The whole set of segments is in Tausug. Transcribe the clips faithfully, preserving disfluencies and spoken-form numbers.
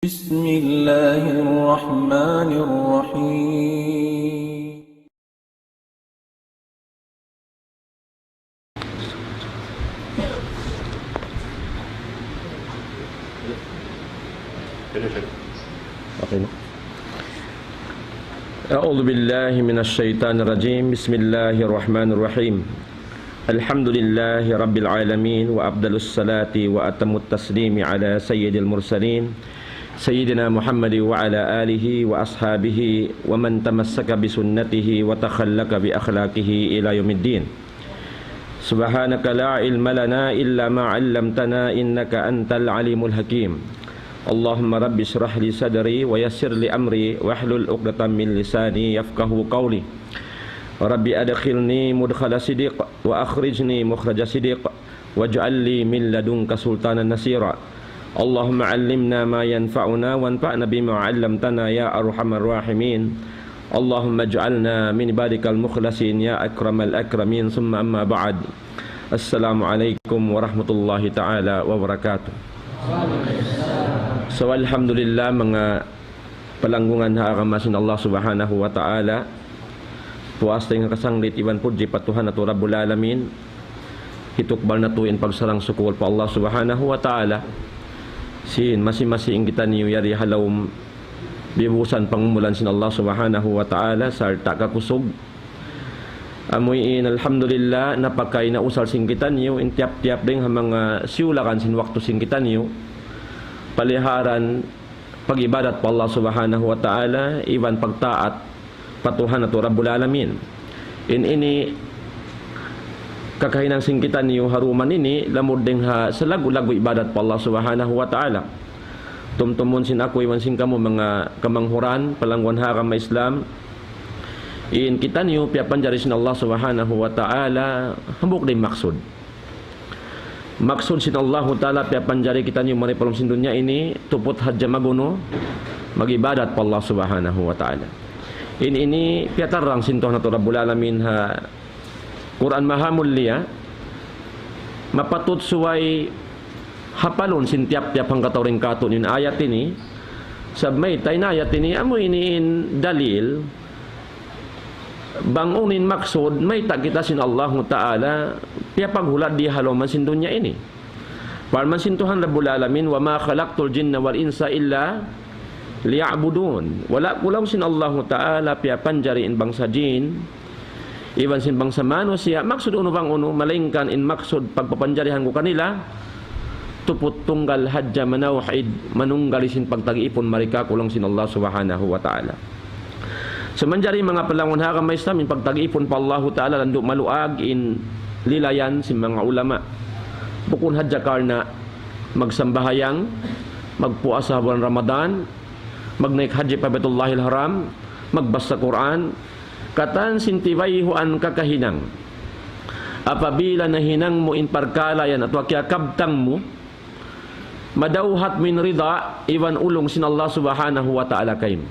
بسم الله الرحمن الرحيم. Okay na. أعوذ بالله من الشيطان الرجيم. بسم الله الرحمن الرحيم. الحمد لله رب العالمين، وأفضل الصلاة وأتم التسليم على سيد المرسلين سيدنا محمد وعلى آله وأصحابه ومن تمسك بسنته وتخلق بأخلاقه إلى يوم الدين. سبحانك لا علم لنا إلا ما علمتنا إنك أنت العليم الحكيم. اللهم رب اشرح لي صدري ويسر لي أمري واحلل عقدة من لساني يفقهوا قولي. رب أدخلني مدخل صدق وأخرجني مخرج صدق واجعل لي من لدنك سلطانا نصيرا. اللهم علمنا ما ينفعنا وانفعنا بما علمتنا يا أرحم الراحمين. اللهم اجعلنا من عبادك المخلصين يا أكرم الأكرمين. ثم أما بعد. السلام عليكم ورحمة الله تعالى وبركاته. So, alhamdulillah, manga palanggungan ha agama sin Allah Subhanahu wa Ta'ala. Puas dayn ha kasanglit iban pudji pa Tuhan natu' Rabbul Alamin. Hitukbal natu' in pagsarang-sukul pa Allah Subhanahu wa Ta'ala. Sin masi-masi in kitaniyu yari ha lawm bibusan pangumulan sin Allah Subhanahu wa Ta'ala sarta' kakusug. Amu in alhamdulillah, napakay na usal sin kitaniyu, in tiyap-tiyap dayn ha manga siyulakan sin waktu sin kitaniyu, paliharan pag-ibadat pa Allah Subhanahu wa Ta'ala, iban pagtaat pa Tuhan natu' Rabbul Alamin. In ini kakahinang sin kitaniyu ha dum ini, lamud dayn ha salaggu'-laggu' ibadat pa Allah Subhanahu wa Ta'ala. Tumtumun sin aku iban sin kamu manga kamanghuran, palangguan ha agama Islam. In kitaniyu piyapanjari sin Allah Subhanahu wa Ta'ala, hambuuk da in maksud. Maksud sin Allahu Ta'ala piyapanjari kitaniyu mari pa lawm sin dunya ini, tuput hadja magunu, mag-ibadat pa Allah Subhanahu wa Ta'ala. In ini piyatarrang sin Tuhan natu' Rabbul Alamin ha Qur'an Maha Mulia, mapatut subay hapalun sin tiyap-tiyap hangkatau dayn kātu' in ayat ini, sabab mayta' in ayat ini, amu ini in dalil, bang unu in maksud, mayta' kita sin Allahu Ta'ala, piyapaghulad di ha lawm sin dunya ini. Parman sin Tuhan Rabbul Alamin, وما خلقت الجن والإنس إلا ليعبدون. Wala' ku laung sin Allahu Ta'ala piyapanjari in bangsa jin, iban sin bangsa manusiya', maksud unu bang unu, malaingkan in maksud pagpapanjarihan ku kanila, tuput tunggal hadja manawhid, manunggal sin pagtag-ipun mari kāku' laung sin Allah Subhanahu wa Ta'ala. Sa' manjari manga palangguan ha agama Islam, in pagtag-ipun pa Allahu Ta'ala landu' maluag in lilayan sin manga ulama. Bukun hadja karna' magsambahayang, magpuasa ha bulan Ramadan, magnaik hajji pa Baitullahil Haram, magbasa Qur'an, katan sin tibayhuan kakahinang. Apabila nahinang mu in parkala' yan atawa kiyakabtang mu, madawhat mu in rida iban ulung sin Allah Subhanahu wa Ta'ala kaymu.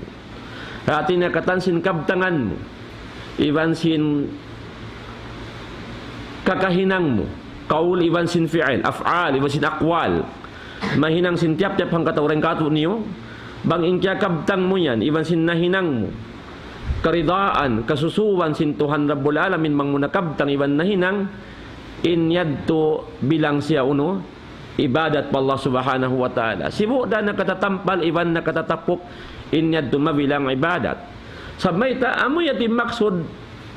Hati niya katan sin kabtangan mu, iban sin kakahinang mu, kaul iban sin fi'il, af'al iban sin aqwal. Mahinang sin tiyap-tiyap hangkatau dayn kātu' niyu, bang in kiyakabtang mu yan, iban sin nahinang mu, karidaan, kasusuan sin Tuhan Rabbul Alamin bang mu nakabtang iban nahinang, in yadtu bilang siya unu, ibadat pa Allah Subhanahu wa Ta'ala. Sibu' da nakatatampal iban nakatatapuk, in yadtu mabilang ibadat. Sabab mayta', amu yadtu in maksud,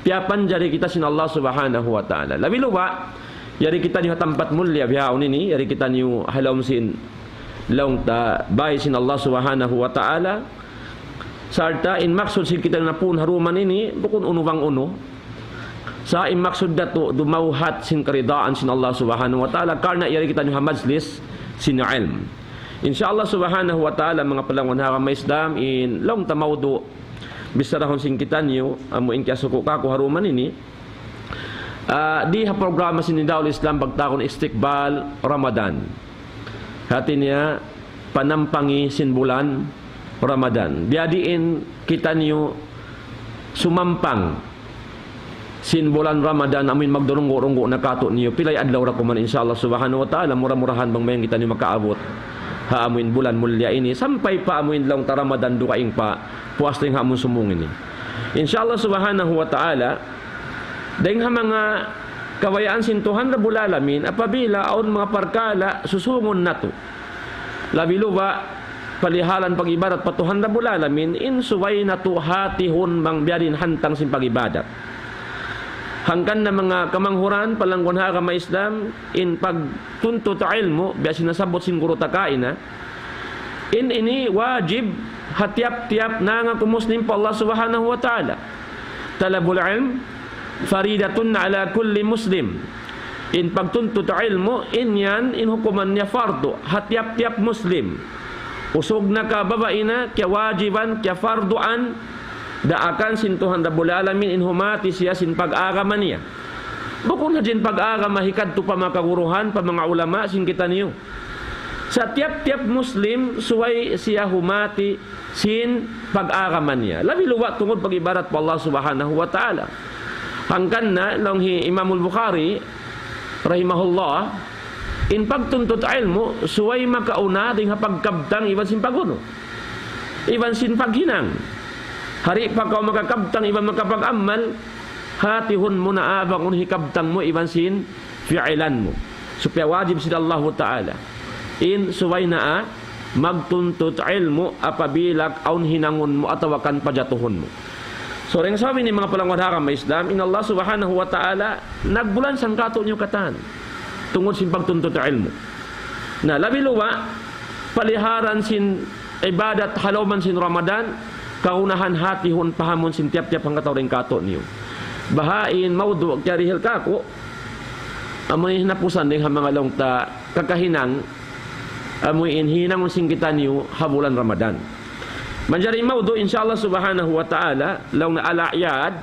piyapanjari kita sin Allah Subhanahu wa Ta'ala. Labi luba', yari kitaniyu ha tampat mulliya bihaun ini, yari kitaniyu ha lawm sin, laung ta, bāy sin Allah Subhanahu wa Ta'ala. Sarta' in maksud sin kitaniyu napun ha dum ini, bukun unu bang unu. Sa' in maksud natu', dumawhat sin karidaan sin Allah Subhanahu wa Ta'ala, karna' yari kitaniyu ha majlis sin ilm. Insya Allah Subhanahu wa Ta'ala, manga palangguan ha agama Islam, in laung ta mawdu', bicharahun sin kitaniyu, amu in kiyasuku' kāku' ha dum ini. Ah, di ha programa sin Nidaul Islam pagtawagun Istiqbal Ramadan. Hati niya, panampangi sin bulan Ramadan. Biyadiin kitaniyu sumampang sin bulan Ramadan, amuin magdurunggu'-runggu' na kātu' niyu, pilay adlaw da kuman, insya Allah Subhanahu wa Ta'ala, mura-murahan bang mayan kitaniyu makaabut ha amuin bulan mulliya ini, sampay pa amuin laung ta Ramadan dugaing pa, puas dayn ha amun sumūng ini. Insya Allah subhanahu wa ta'ala, dayn ha manga kabayaan sin Tuhan Rabbul Alamin, apabila awn manga parkala' susūngun natu', labi luba' palihalan pag-ibadat pa Tuhan Rabbul Alamin, in subay natu' hatihun bang biya' diin hantang sin pag-ibadat. Hangkan na manga kamanghuran, palangguan ha agama Islam, in pagtuntut ilmu', biya' sin nasabbut sin guru ta kaina, in ini wajib ha tiyap-tiyap nangaku Muslim pa Allah Subhanahu wa Ta'ala. Talabul ilm faridatun ala kulli Muslim. In pagtuntut ilmu', in yan, in hukuman niya fardu ha tiyap-tiyap Muslim. Usug na ka babai na, kiyawajiban, kiyafarduan, daakan sin Tuhan Rabbul Alamin in humati siya sin pag-agama niya. Bukun hadja in pag-agama hikadtu pa manga kaguruhan, pa manga ulama, sin kitaniyu. Sa' tiyap-tiyap Muslim, subay siya humati sin pag-agama niya. Labi luba' tungud pag-ibadat pa Allah Subhanahu wa Ta'ala. Hangkan na, laung hi Imamul Bukhari, rahimahullah, in pagtuntut ilmu', subay makauna dayn ha pagkabtang iban sin pag-unu. Iban sin paghinang. Di' pa kaw makakabtang iban makapag-amal, hatihun mu na bang unu hikabtang mu iban sin fi'ilan mu. Supaya wajib sin Allahu Ta'ala. In subay na magtuntut ilmu' apabila awn hinangun mu atawa kan pajatuhun mu. So, dayn ha sabab ini manga palangguan ha agama Islam, in Allah Subhanahu wa Ta'ala nagbulansan kātu'niyu katan tungud sin pagtuntut ilmu'. Na, labi luba', paliharan sin ibadat ha lawm sin Ramadan, kagunahan hatihun pahamun sin tiyap-tiyap hangkatau dayn kātu'niyu. Baha' in mawdu' kiyarihil kāku', amu in hinapusan dayn ha manga laung ta kakahinang, amu in hinangun sin kitaniyu ha bulan Ramadan. Manjari mawdu', insya Allah Subhanahu wa Ta'ala, laung na al-a'yad,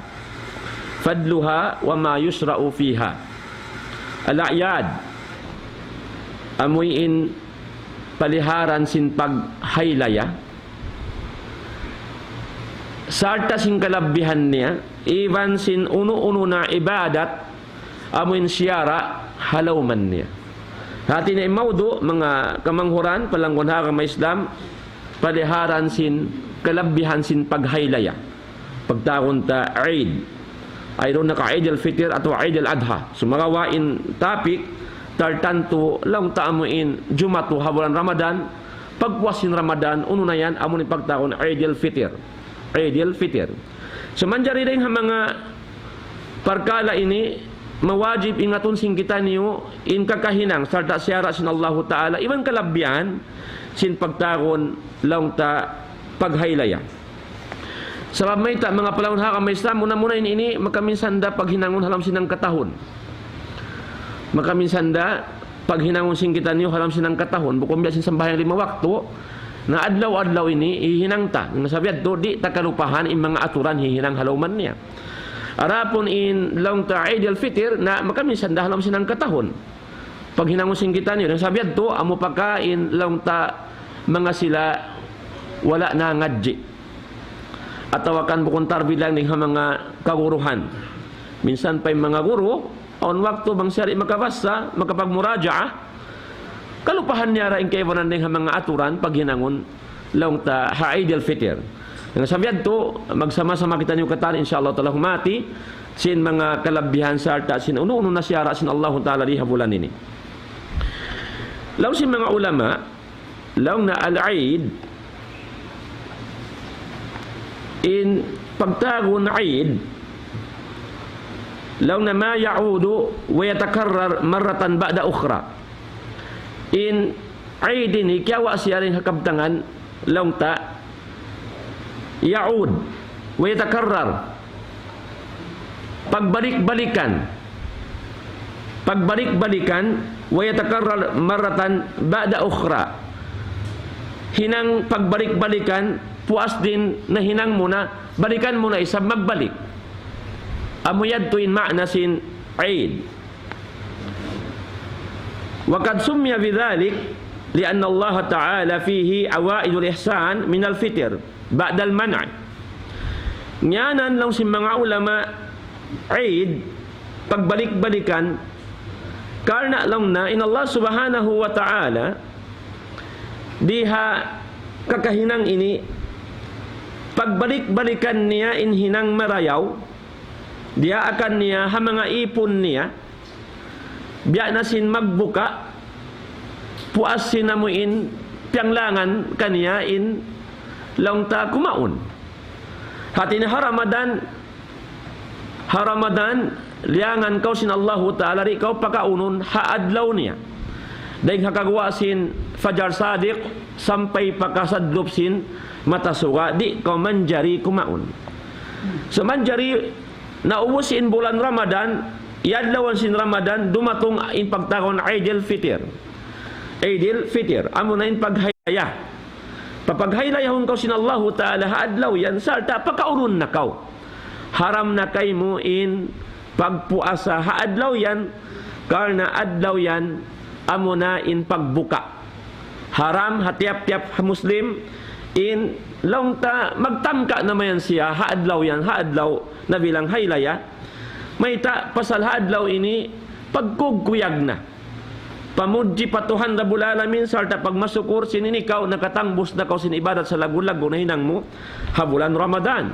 fadluha wa ma yushra'u fiha. Al-a'yad, amu in paliharan sin paghaylaya, sarta' sin kalabihan niya, iban sin unu-unu na ibadat, amu in siyara' ha lawm niya. Hati niya in mawdu', manga kamanghuran, palangguan ha agama Islam, paliharan sin kalabihan sin paghaylaya. Pagtawagun ta Eid. Ay duun na ka Eid al-Fitr atawa Eid al-Adha. Sumagawa' in topic, tartantu laung ta amu in jumatu ha bulan Ramadan, pagpuas sin Ramadan, unu na yan, amu in pagtawagun Eid al-Fitr. Eid al-Fitr. So, manjari dayn ha manga parkala' ini, mawajib ingatun sin kitaniyu, in kakahinang, sarta' siyara' sin Allahu Ta'ala, iban kalabihan, sin pagtawagun laung ta paghaylaya. Sabab mayta', manga palangguan ha agama Islam, muna-muna in ini, makaminsan da paghinangun ha lawm sin hangkatahun. Makaminsan da paghinangun sin kitaniyu ha lawm sin hangkatahun. Bukun biya' sin sambahayang lima waktu, na adlaw-adlaw ini, hihinang ta. Na sabab yadtu, di' ta kalupahan in manga aturan hihinang ha lawm niya. Adapun in laung ta Eid al-Fitr, na makaminsan da ha lawm sin hangkatahun. Paghinangun sin kitaniyu, na sabab yadtu, amu pakain laung ta manga sila wala' nangadji'. Atawa kan bukun tarbid lang dayn ha manga kaguruhan. Minsan pa in manga guru, awn waktu bang siya di' makabassa, makapagmuraja'ah, kalupahan niya ra in kaibanan dayn ha manga aturan paghinangun laung ta ha Eid al-Fitr. Na sabab yadtu, magsama-sama kitaniyu katan, insya Allah Ta'ala, humati sin manga kalabihan sarta' sin unu-unu na siyara' sin Allahu Ta'ala di ha bulan ini. Laung sin manga ulama, laung na al-Eid, in pagtawagun Eid, laung na ma ya'udu wa yatakarrar marratan ba'da ukhra. In Eid ini kiyawa' siya dayn ha kabtangan laung ta ya'ud wa yatakarrar. Pagbalik-balikan. Pagbalik-balikan, wa yatakarrar marratan ba'da ukhra. Hinang pagbalik-balikan, puas dayn nahinang mu na, balikan mu na isab magbalik. Amu yadtu in ma'na sin Eid. وقد سمي بذلك لأن الله تعالى فيه عوائد الإحسان من الفطر بعد المنع. Ngiyanan laung sin manga ulama Eid, pagbalik-balikan, karna' laung na in Allah Subhanahu wa Ta'ala Di ha kakahinang ini, pagbalik-balikan niya in hinang marayaw, diyaakan niya ha manga ipun niya, biya' na sin magbuka, puas sin amu in piyanglangan kaniya in laung ta kumaun. Hati niya ha Ramadan, ha Ramadan, liyangan kaw sin Allahu Ta'ala, di' kaw pakaunun ha adlaw niya. Dayn ha kaguwa' sin Fajar Sadiq, sampay pa kasadlup sin mata suga, di' kaw manjari kumaun. So manjari, naubus in bulan Ramadan, iyadlawan sin Ramadan, dumatung in pagtawagun Eidil Fitr. Eidil Fitr, amu na in paghaylaya. Papaghaylayahun kaw sin Allahu Ta'ala ha adlaw yan, sarta' pakaunun na kaw. Haram na kaymu in pagpuasa ha adlaw yan, karna' adlaw yan, amu na in pagbuka. Haram ha tiyap-tiyap Muslim in laung ta magtamka na mayan siya ha adlaw yan, ha adlaw na bilang haylaya. Mayta', pasal ha adlaw ini pagkugkuyag na. Pamudji pa Tuhan Rabbul Alamin, sarta' pagmasukur sin ini kaw nakatangbus na kaw sin ibadat sa laggu'-laggu' na hinang mu ha bulan Ramadan.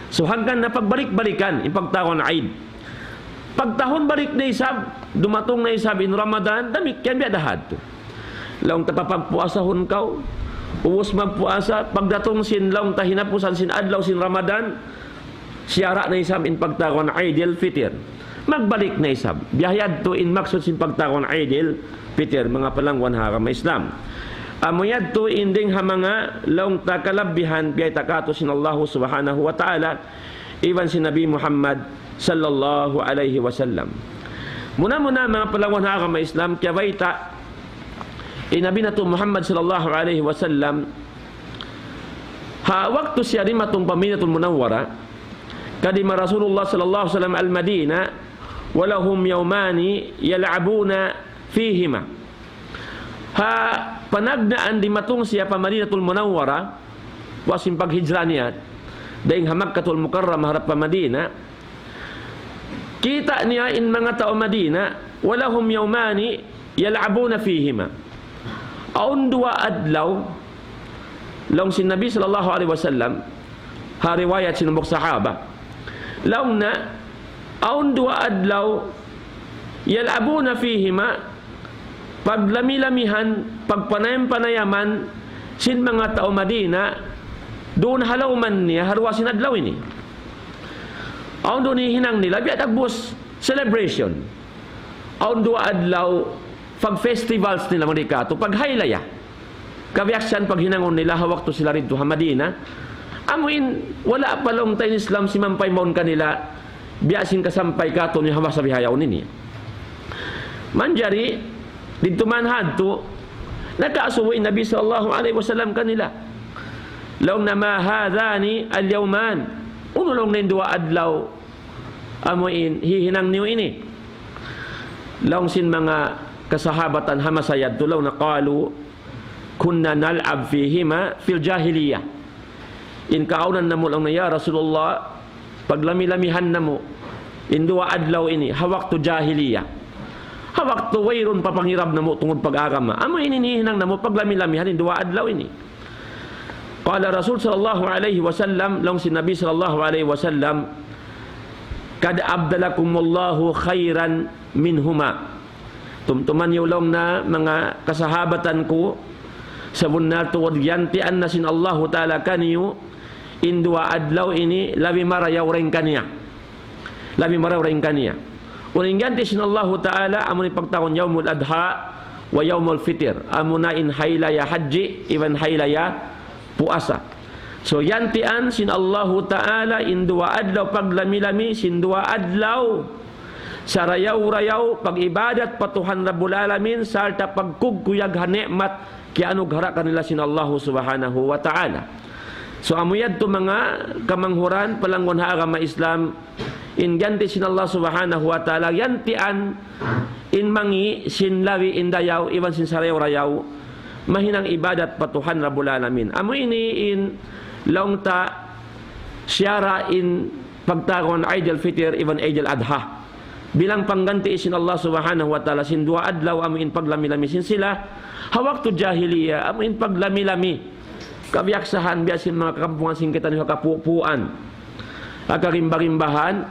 So hangkan na pagbalik-balikan in pagtawagun Eid. Pagtahun balik na isab, dumatung na isab in Ramadan, damikkiyan biya' da hadtu. Laung ta papagpuasahun kaw, ubus magpuasa, pagdatung sin laung ta hinapusan sin adlaw sin Ramadan, siyara' na isab in pagtawagun Eidil Fitr. Magbalik na isab. Biya' yadtu in maksud sin pagtawagun Eidil Fitr, manga palangguan ha agama Islam. Amu yadtu in dayng ha manga laung ta kalabihan biyayta' kātu' sin Allahu Subhanahu wa Ta'ala, iban sin Nabi Muhammad sallallahu alayhi wasallam. Muna-muna manga palangguan ha agama Islam, kiyabayta' in Nabi natu' Muhammad sallallahu alayhi wasallam, ha waktu siya dimatung pa Madinatul Munawwara, kadima Rasulullah sallallahu alayhi wasallam al-Madina, ولهم يومان يلعبون فيهما. Ha panagnaan dimatung siya pa Madinatul Munawwara, puas sin paghijra niya, dayng ha Makkatul Mukarramah harap pa Madina, kita' niya in manga tau Madina, ولهم يومان يلعبون فيهما. Awn duwa adlaw, laung sin Nabi sallallahu alayhi wasallam, ha riwayat sin hambuuk sahaba. Laung niya, awn duwa adlaw, يلعبون فيهما, paglami-lamihan, pagpanayam-panayaman sin manga tau Madina, duun ha lawm niya, ha duwa sin adlaw ini. Awn duun hihinang nila, biya' dagbus, celebration. Awn duwa adlaw, pag-festivals nila, mari katu', paghaylaya. Kabiaksan paghinangun nila ha waktu sila didtu ha Madina. Amu in wala' pa laung ta in Islam simampay mawn kanila, biya' sin kasampay katu' niyu ha masa bihaun ini. Manjari, didtu man hadtu, nakaasubu in Nabi sallallahu alayhi wasallam kanila. Laung niya, ما هذان اليومان. Unu laung niya in duwa adlaw, amu in hihinang niyu ini? Laung sin manga kasahabatan ha masa yadtu, laung niya, قالوا كنا نلعب فيهما في الجاهلية. In kaawnan namu' laung niya, ya Rasulullah, paglami-lamihan namu' in duwa adlaw ini, ha waktu jahiliya. Ha waktu wayruun pa pangirab namu' tungud pag-agama. Amu ini in hihinang namu' paglami-lamihan in duwa adlaw ini. قال رسول صلى الله عليه وسلم, laung sin Nabi sallallahu alayhi wasallam, قد أبدلكم الله خيرا منهما. Tumtuma niyu laung niya manga kasahabatan ku, sabunnal tuud giyantian na sin Allahu Ta'ala kaniyu, in duwa adlaw ini labi marayaw dayn kaniya. Labi marayaw dayn kaniya. Unu in giyanti sin Allahu Ta'ala, amu in pagtawagun Yawmul Adha wa Yawmul Fitr. Amu na in haylaya hajji, iban haylaya puasa. So, giyantian sin Allahu Ta'ala in duwa adlaw paglami-lami, sin duwa adlaw sarayaw-rayaw, pag-ibadat pa Tuhan Rabbul Alamin, sarta' pagkugkuyag ha ni'mat kiyanughara' kanila sin Allahu Subhanahu wa Ta'ala. So, amu yadtu manga kamanghuran, palangguan ha agama Islam, in giyanti sin Allah Subhanahu wa Ta'ala, giyantian in mangi' sin labi in dayaw, iban sin sarayaw-rayaw, mahinang ibadat pa Tuhan Rabbul Alamin. Amu ini in laung ta siyara' in pagtawagun Eidil Fitr, iban Eidil Adha. Bilang pangganti' sin Allah Subhanahu wa Ta'ala sin duwa adlaw amu in paglami-lami sin sila. Ha waktu jahiliya, amu in paglami-lami. Kabiyaksahan biya' sin manga kakampungan sin kitaniyu ha kapupuan. Ha karimba-rimbahan.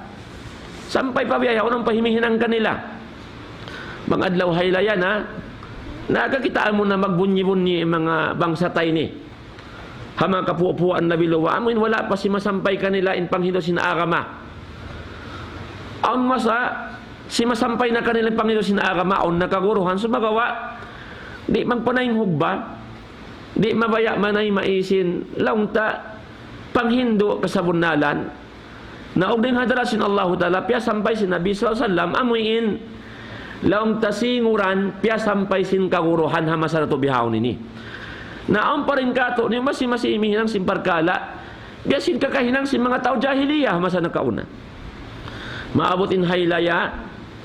Sampay pa biya' yaun ampa himihinang kanila. Bang adlaw haylaya na, na kakitaan mu na magbunyi-bunyi in manga bangsa ta ini. Ha manga kapupuan labi luwa, amu in wala' pa simasampay kanila in panghindu' sin agama. Awn masa, simasampay na kanila in panghindu' sin agama, awn na kaguruhan, sumagawa', di' magpanaing hugba, di' mabaya' manay maisin, laung ta, panghindu' kasabunnalan, na ug dayn ha darat sin Allahu Ta'ala, piyasampay sin Nabi sallallahu alayhi wasallam, amu in, laung ta singuran, piyasampay sin kaguruhan ha masa natu' bihaun ini. Na awn pa dayn katu', niyu masi-masi himihinang sin parkala', biya' sin kakahinang sin manga tau jahiliya, ha masa nakauna. Maabut in haylaya,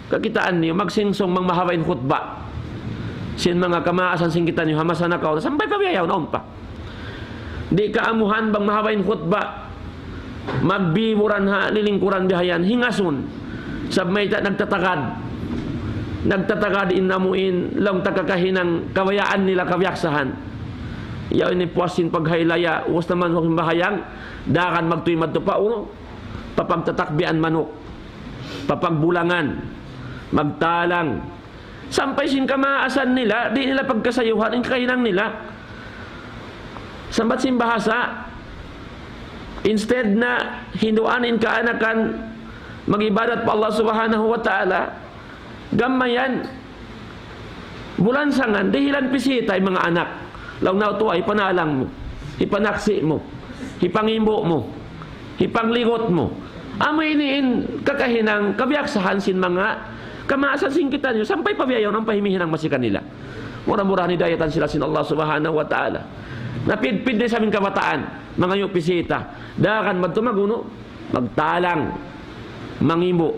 kakitaan niyu, magsingsung bang mahaba' in khutba. Sin manga kamaasan sin kitaniyu, ha masa nakauna, sampay pa biya' yaun, awn pa. Di' kaamuhan bang mahaba' in khutba. Magbiburan ha lilingkuran bihayan, hingasun. Sabab mayta' nagtatagad. Nagtatagad in amu in, laung ta kakahinang kabayaan nila kabiyaksahan. Yaun ini puas sin paghaylaya, ubus na manuk sambahayang, dagan magtuy madtu pa unu, papagtatakbian manuk, papagbulangan, magtalang, sampay sin kamaasan nila, di' nila pagkasayuhan in kakahinang nila. Sambat sin bahasa, instead na hinduan in kaanakan mag-ibadat pa Allah Subhanahu wa Ta'ala, gam mayan, bulansangan, dihilan pisita in manga anak. Laung na tuwa, hipanalang mu, hipanaksi' mu, hipangimbu' mu, hipangligut mu. Amu ini in kakahinang kabiyaksahan sin manga kamaasan sin kitaniyu, sampay pa biya' yaun ampa himihinang masi kanila. Mura-murahan hidayatan sila sin Allah Subhanahu wa Ta'ala. Napidpid da isab in kabataan, mangayu' pisita. Dagan madtu magunu, magtalang, mangimbu'.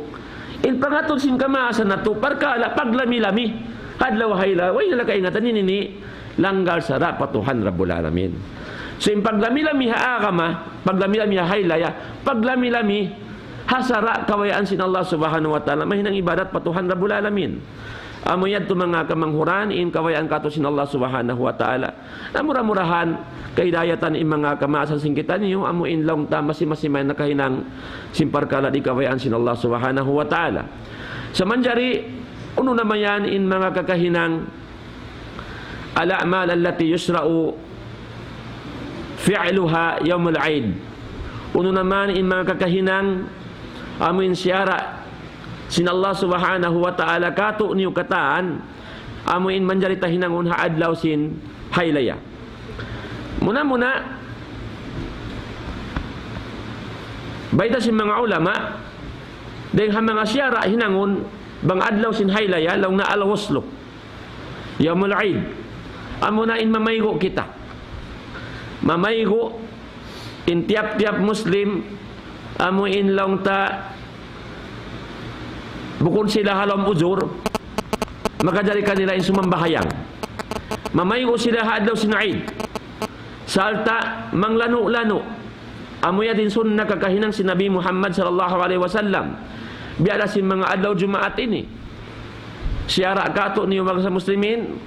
In pangatud sin kamaasan natu', parkala' paglami-lami. Adlaw haylaya, way nila kaingatan ini ini, langgal sara' pa Tuhan Rabbul Alamin. So, in paglami-lami ha agama, paglami-lami ha haylaya, paglami-lami ha sara' kabayaan sin Allah Subhanahu wa Ta'ala, mahinang ibadat pa Tuhan Rabbul Alamin. Amu yadtu manga kamanghuran, in kabayaan katu' sin Allah Subhanahu wa Ta'ala. Na mura-murahan, kahidayatan in manga kamaasan sin kitaniyu, amu in laung ta masi-masi mayan nakahinang sin parkala' di' kabayaan sin Allah Subhanahu wa Ta'ala. Sa' manjari, unu na mayan in manga kakahinang الأعمال التي يشرع فعلها يوم العيد. Unu na mayan in manga kakahinang amu in siyara' sin Allah Subhanahu wa Ta'ala katu'niyu katan, amu in manjari ta hinangun ha adlaw sin haylaya. Muna-muna, bayta' sin manga ulama, dayn ha manga siyara' hinangun bang adlaw sin haylaya, laung na al-ghuslu. Yawmul Eid. Amuna in mamaygu' kita. Mamaygu' in tiyap-tiyap Muslim, amu in laung ta bukun sila ha lawm uzur, makajari kanila in sumambahayang. Mamaygu' sila ha adlaw sin Eid. Sarta' manglanu'-lanu'. Amu yadtu in sunnat kakahinang sin Nabi Muhammad sallallahu alayhi wasallam. Biya' da sin manga adlaw Jumaat ini. Siyara' katu'niyu manga muslimin,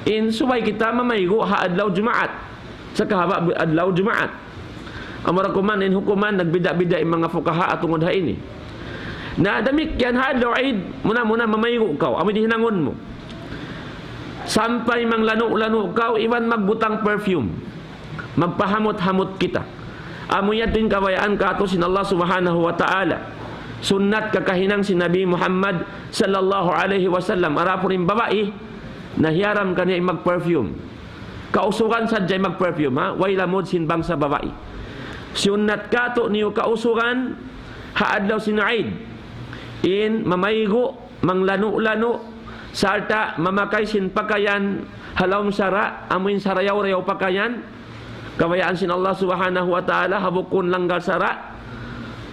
in subay kita mamaygu' ha adlaw Jumaat. Sa' kahaba' adlaw Jumaat. Amura kuman in hukuman, nagbidda'-bidda' in manga fukaha tungud ha ini. Na damikkiyan ha adlaw Eid, muna-muna mamaygu' kaw, amu in hinangun mu. Sampay manglanu'-lanu' kaw, iban magbutang perfume. Magpahamut-hamut kita. Amu yadtu in kabayaan katu' sin Allah Subhanahu wa Ta'ala. Sunnat kakahinang sin Nabi Muhammad sallallahu alayhi wasallam. Adapun in babai, na hiyaram kaniya in mag-perfume. Kausugan sadja in mag-perfume, ha? Way lamud sin bangsa babai. Sunnat katu'niyu kausugan ha adlaw sin Eid. In mamaygu', manglanu'-lanu', sarta' mamakay sin pakayan ha lawm sara', amu in sarayaw-rayaw pakayan, kabayaan sin Allah Subhanahu wa Ta'ala, ha bukun langgal sara',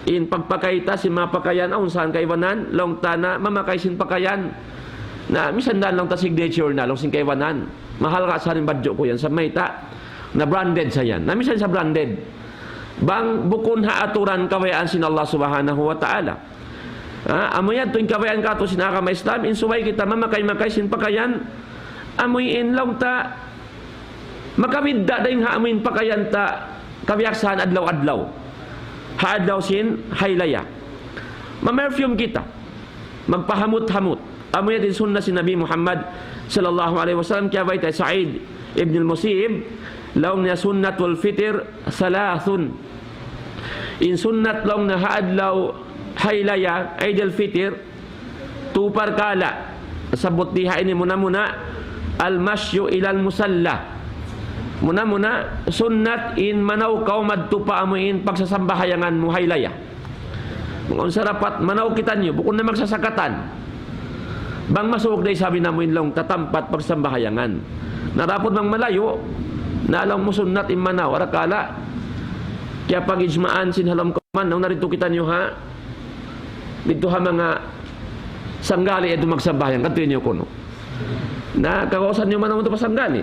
in pagpakay ta sin manga pakayan, awn sa kaibanan, laung ta na mamakay sin pakayan, na misan da laung ta signature na, laung sin kaibanan, mahalga' sa in badju' ku yan, sa' mayta', na branded sa yan, na misan sa branded, bang bukun ha aturan kabayaan sin Allah Subhanahu wa Ta'ala. Ha, amu yadtu in kabayaan katu' sin agama Islam, in subay kita mamakay-makay sin pakayan, amu in laung ta, makabidda' dayn ha amu in pakayan ta, kabiyaksahan adlaw-adlaw. Ha adlaw sin haylaya. Mamerfume kita. Magpahamut-hamut. Amu yadtu in sunna sin Nabi Muhammad sallallahu alayhi wasallam, kiyabayta' hi Sa'id ibn al-Musayyib, laung niya sunnatul fitr thalathun. In sunnat laung niya ha adlaw haylaya, Eid al-Fitr, tu parkala'. Sabut di ha ini muna-muna, al-mashyu ilal musalla. Muna-muna, sunnat in manaw kaw madtu pa amu in pagsasambahayangan mu haylaya. Bang unsa dapat manaw kitaniyu, bukun na magsasakatan. Bang masuuk da isab in amu in laung ta tampat pagsambahayangan. Na adapun bang malayu', na laung mu sunnat in manaw, arakala', kiyapag-ijma'an sin ha lawm kawman, na didtu kitaniyu ha, didtu ha manga sanggali' yadtu magsambahayang, kadtu niyu kunu'. Na, kagausan niyu manaw madtu pa sanggali'.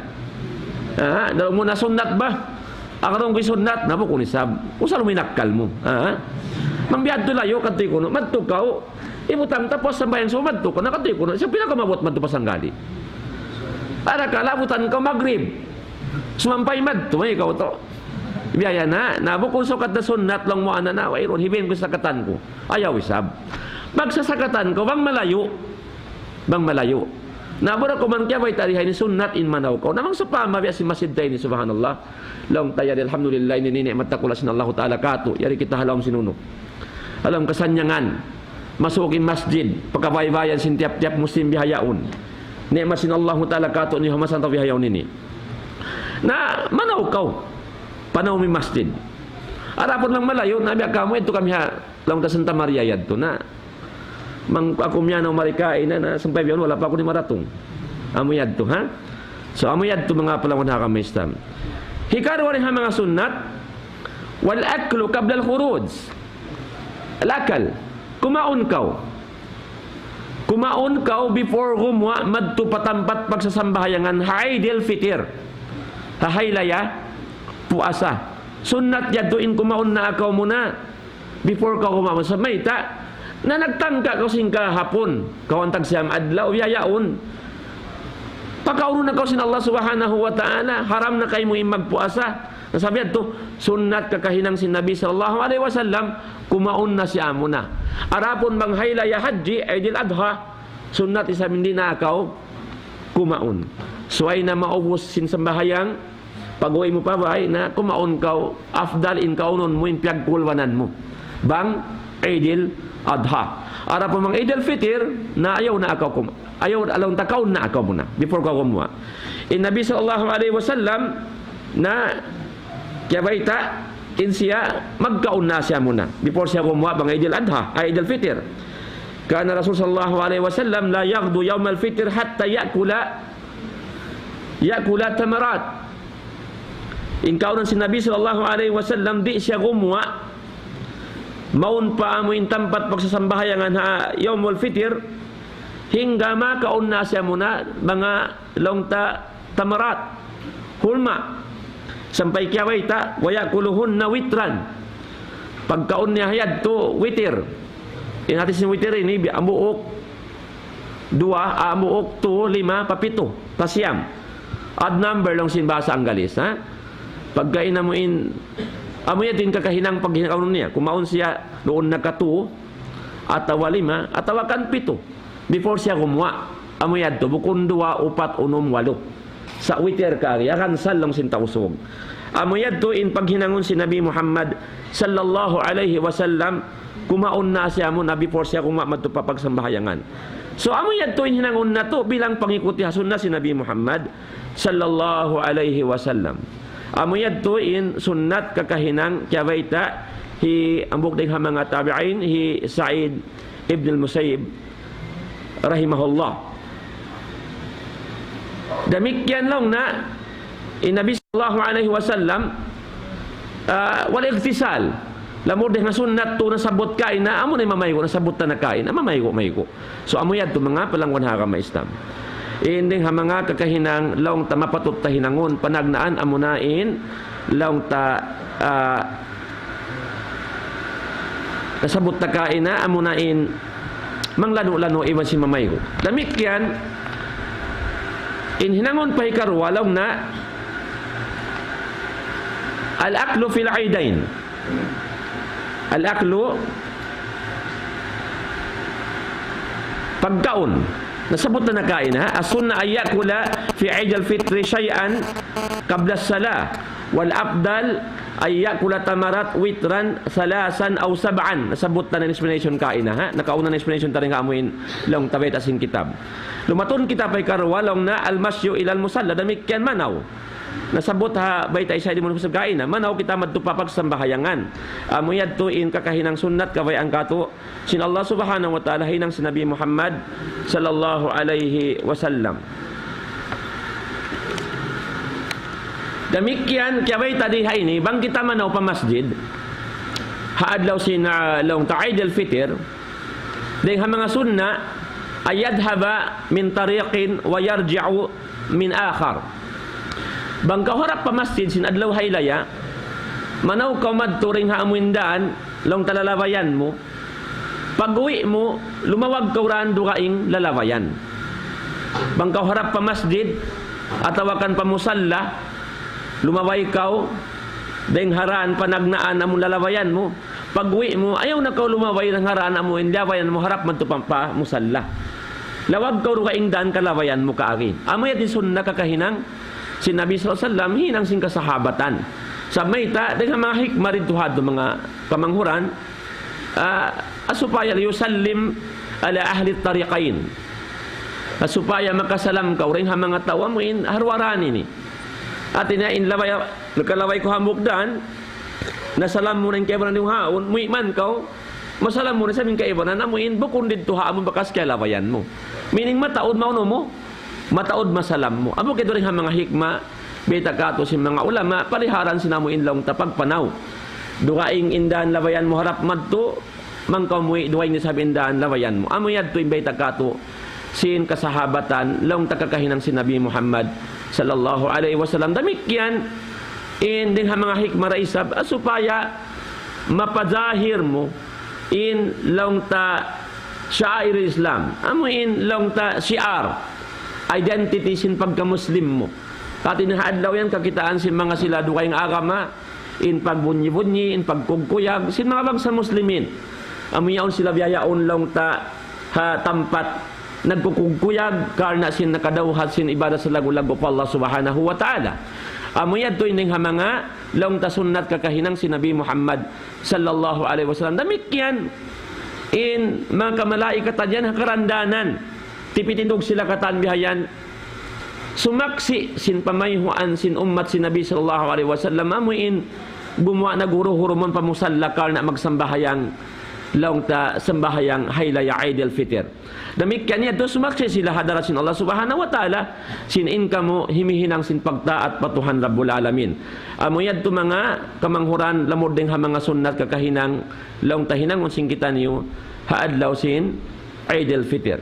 Ha, laung mu na sunnat ba? Aku laung ku sunnat, na bukun isab. Usal mu in akkal mu. Ha? Bang biya' hadtu layu', kadtu kunu', madtu kaw, ibutang ta pa sambahayang suba madtu kaw, na kadtu kunu', siya pinakamaabut madtu pa sanggali'. Arakala' abutan kaw magrib. Sumampay madtu, mayta' kaw tu. Biya' yan na, na bukun sukat na sunnat laung mu ana na, wayruun, hibin ku sakatan ku. Ayaw isab. Magsasakatan kaw, bang malayu'. Bang malayu'. Na, bura ku man kiyabayta' di ha ini sunnat in manaw kaw. Na bang sawpama biya' sin masjid ta ini, subhanallah. Laung ta yari, alhamdulillah, ini ni'mat dakula' sin Allahu Ta'ala katu'. Yari kita ha lawm sin unu. Ha lawm kasannyangan. Masuuk in masjid. Pagkabaybayan sin tiyap-tiyap Muslim bihaun. Ni'mat sin Allahu Ta'ala katu' ini ha masa ta bihaun ini. Na, manaw kaw. Panaw mu in masjid. Adapun bang malayu', na biya' kamu, yadtu kami ha, laung ta Santa Maria yadtu na. Bang aku miyanaw mari kaina na, sampay bihaun wala' pa aku di' maratung. Amu yadtu, ha? So, amu yadtu manga palangwan ha agama Islam. Hikaruwa dayn ha manga sunnat, wal aklu qabla al khuruj. Al akal. Kumaun kaw. Kumaun kaw before gumuwa' madtu pa tampat pagsasambahayangan ha Eid al-Fitr. Ha haylaya, puasa. Sunnat yadtu in kumaun na kaw muna. Before kaw kumaun, sa' mayta', na nagtangka kaw sin kahapun, kaw antag siyam adlaw, biya' yaun. Pakaunun na kaw sin Allah Subhanahu wa Ta'ala, haram na kaymu in magpuasa. Na sabab yadtu, sunnat kakahinang sin Nabi sallallahu alayhi wasallam, kumaun na siya muna. Adapun bang haylaya hajji, Eidil Adha, sunnat isab di' na kaw kumaun. Subay na maubus sin sambahayang, pag-uwi' mu pa bay na kumaun kaw, afdal in kaunun mu in piyagkulwanan mu. Bang Eidil Adha. Adapun bang Eidil Fitr, na ayaw na kaw kum-, ayaw, laung ta kaun na kaw muna, before kaw gumuwa'. In Nabi sallallahu alayhi wasallam, na kiyabayta', in siya, magkaun na siya muna, before siya gumuwa' bang Eidil Adha, ay Eidil Fitr. كان رسول صلى الله عليه وسلم لا يغدو يوم الفطر حتى يأكل يأكل تمرات. In kaunan sin Nabi sallallahu alayhi wasallam, di' siya gumuwa' mawn pa amu in tampat pagsasambahayangan ha Yawmul Fitr, hangga makaun na siya muna manga laung ta tamarat, hulma'. Sampay kiyabayta', ويأكلهن وترا. Pagkaun niya yadtu witir. In hati sin witir ini, bi-, hambuuk duwa, ah, hambuuk tu, lima, pa pitu, pa siyam. Odd number laung sin bahasa Anggalis, ha? Pagka in amu in, amu yadtu in kakahinang paghinang niya. Kumaun siya duun na ka tu, atawa lima, atawa kan pitu. Before siya gumuwa', amu yadtu, bukun duwa, upat, unum, walu. Sa' witir kari, akan salung sin Tausug. Amu yadtu in paghinangun sin Nabi Muhammad sallallahu alayhi wasallam, kumaun na siya muna before siya gumuwa' madtu pa pagsambahayangan. So, amu yadtu in hinangun natu' bilang pangikuti ha sunna sin Nabi Muhammad sallallahu alayhi wasallam. Amu yadtu in sunnat kakahinang kiyabayta' hi hambuuk dayn ha manga tabi'in, hi Sa'id ibn al-Musayyib rahimahullah. Damikkiyan laung na in Nabi sallallahu alayhi wasallam, ah, wal ightisal. Lamud dayn ha sunnat tu nasabbut kaina, amu na in mamaygu', nasabbut ta na kaina, mamaygu', maygu'. So, amu yadtu manga palangwan ha agama Islam. In dayn ha manga kakahinang laung ta mapatut ta hinangun, panagnaan amu na in laung ta, ah, nasabbut ta kaina, amu na in manglanu'-lanu' iban sin mamaygu'. Damikkiyan, in hinangun pa hikaruwa laung niya, الأكل في العيدين. الأكل, pagkaun. Nasabbut na kaina, ha? السنة أن يأكل في عيد الفطر شيئا قبل الصلاة. والأفضل أن يأكل التمرات وترا ثلاثا أو سبعا. Nasabbut na in explanation kaina, ha? Nakauna na explanation ta dayn ha amuin laung ta bayta' sin kitab. Lumatun kita pa hikaruwa laung niya المشي إلى المصلى. Damikkiyan manaw. Nasabbut ha bayta' isab di' mu nagpasal kaina. Manaw kita madtu pa pagsambahayangan. Amu yadtu in kakahinang sunnat kabayaan katu' sin Allah Subhanahu wa Ta'ala, hinang sin Nabi Muhammad sallallahu alayhi wasallam. Damikkiyan, kiyabayta' di ha ini, bang kita manaw pa masjid, ha adlaw sin, ah, laung ta Eid al-Fitr, dayn ha manga sunna, أن يذهب من طريق ويرجع من آخر. Bang kaw harap pa masjid sin adlaw haylaya, manaw kaw madtu dayn ha amuin daan, laung ta lalabayan mu. Pag-uwi' mu, lumawag kaw daan dugaing lalabayan. Bang kaw harap pa masjid, atawa kan pa musalla, lumabay kaw, dayn ha daan panagnaan amun lalabayan mu. Pag-uwi' mu, ayaw na kaw lumabay dayn ha daan amuin labayan mu harap madtu pa, pa musalla. Lawag kaw dugaing daan kalabayan mu kaagi. Amu yadtu in sunna kakahinang sin Nabi sallallahu alayhi wasallam, hinang sin kasahabatan. Sa' mayta', dayn ha manga hikmah didtu ha adtu manga kamanghuran, ah, supaya ليسلم على أهل الطريقين. Ah, supaya makasalam kaw dayn ha manga tau amuin ha duwa daan ini. Hati niya in labay, nakalabay kaw hambuuk daan, nasalam mu na in kaibanan duun, muwi' man kaw, masalam mu na isab in kaibanan, amuin bukun didtu ha amu bakas kiyalabayan mu. Meaning mataud maunu mu, mataud masalam mu. Amu kay dayn ha manga hikmah, bayta' katu' sin manga ulama, paliharan sin amuin laung ta pagpanaw. Dugaing in daan labayan mu harap madtu, bang kaw muwi' dugaing isab in daan labayan mu. Amu yadtu in bayta' katu' sin kasahabatan, laung ta kakahinang sin Nabi Muhammad sallallahu alayhi wasallam. Damikkiyan, in dayn ha manga hikmah da isab, ah, supaya mapazahir mu, in laung ta شعائر الإسلام. Amu in laung ta shi'ar, identity sin pagka-Muslim mu. Hati niya ha adlaw yan kakitaan sin manga sila dugaing agama, in pagbunyi-bunyi, in pagkugkuyag, sin manga bangsa Muslimin. Amu yaun sila biya' yaun laung ta ha tampat nagkukugkuyag, karna' sin nakadawhat sin ibadat sa laggu'-laggu' pa Allah Subhanahu wa Ta'ala. Amu yadtu in dayn ha manga laung ta sunnat kakahinang sin Nabi Muhammad sallallahu alayhi wasallam. Damikkiyan in manga kamalaikatan yan ha karandanan. Tipitindug sila katan bihayan. Sumaksi' sin pamayhuan sin ummat sin Nabi sallallahu alayhi wasallam, amu in gumuwa' naghuru-huru mawn pa musalla karna' magsambahayang laung ta sambahayang haylaya Eid al-Fitr. Damikkiyan yadtu sumaksi' sila ha hadarat sin Allah Subhanahu wa Ta'ala, sin in kamu himihinang sin pagtaat pa Tuhan Rabbul Alamin. Amu yadtu manga kamanghuran lamud dayn ha manga sunnat kakahinang laung ta hinangun sin kitaniyu ha adlaw sin Eid al-Fitr.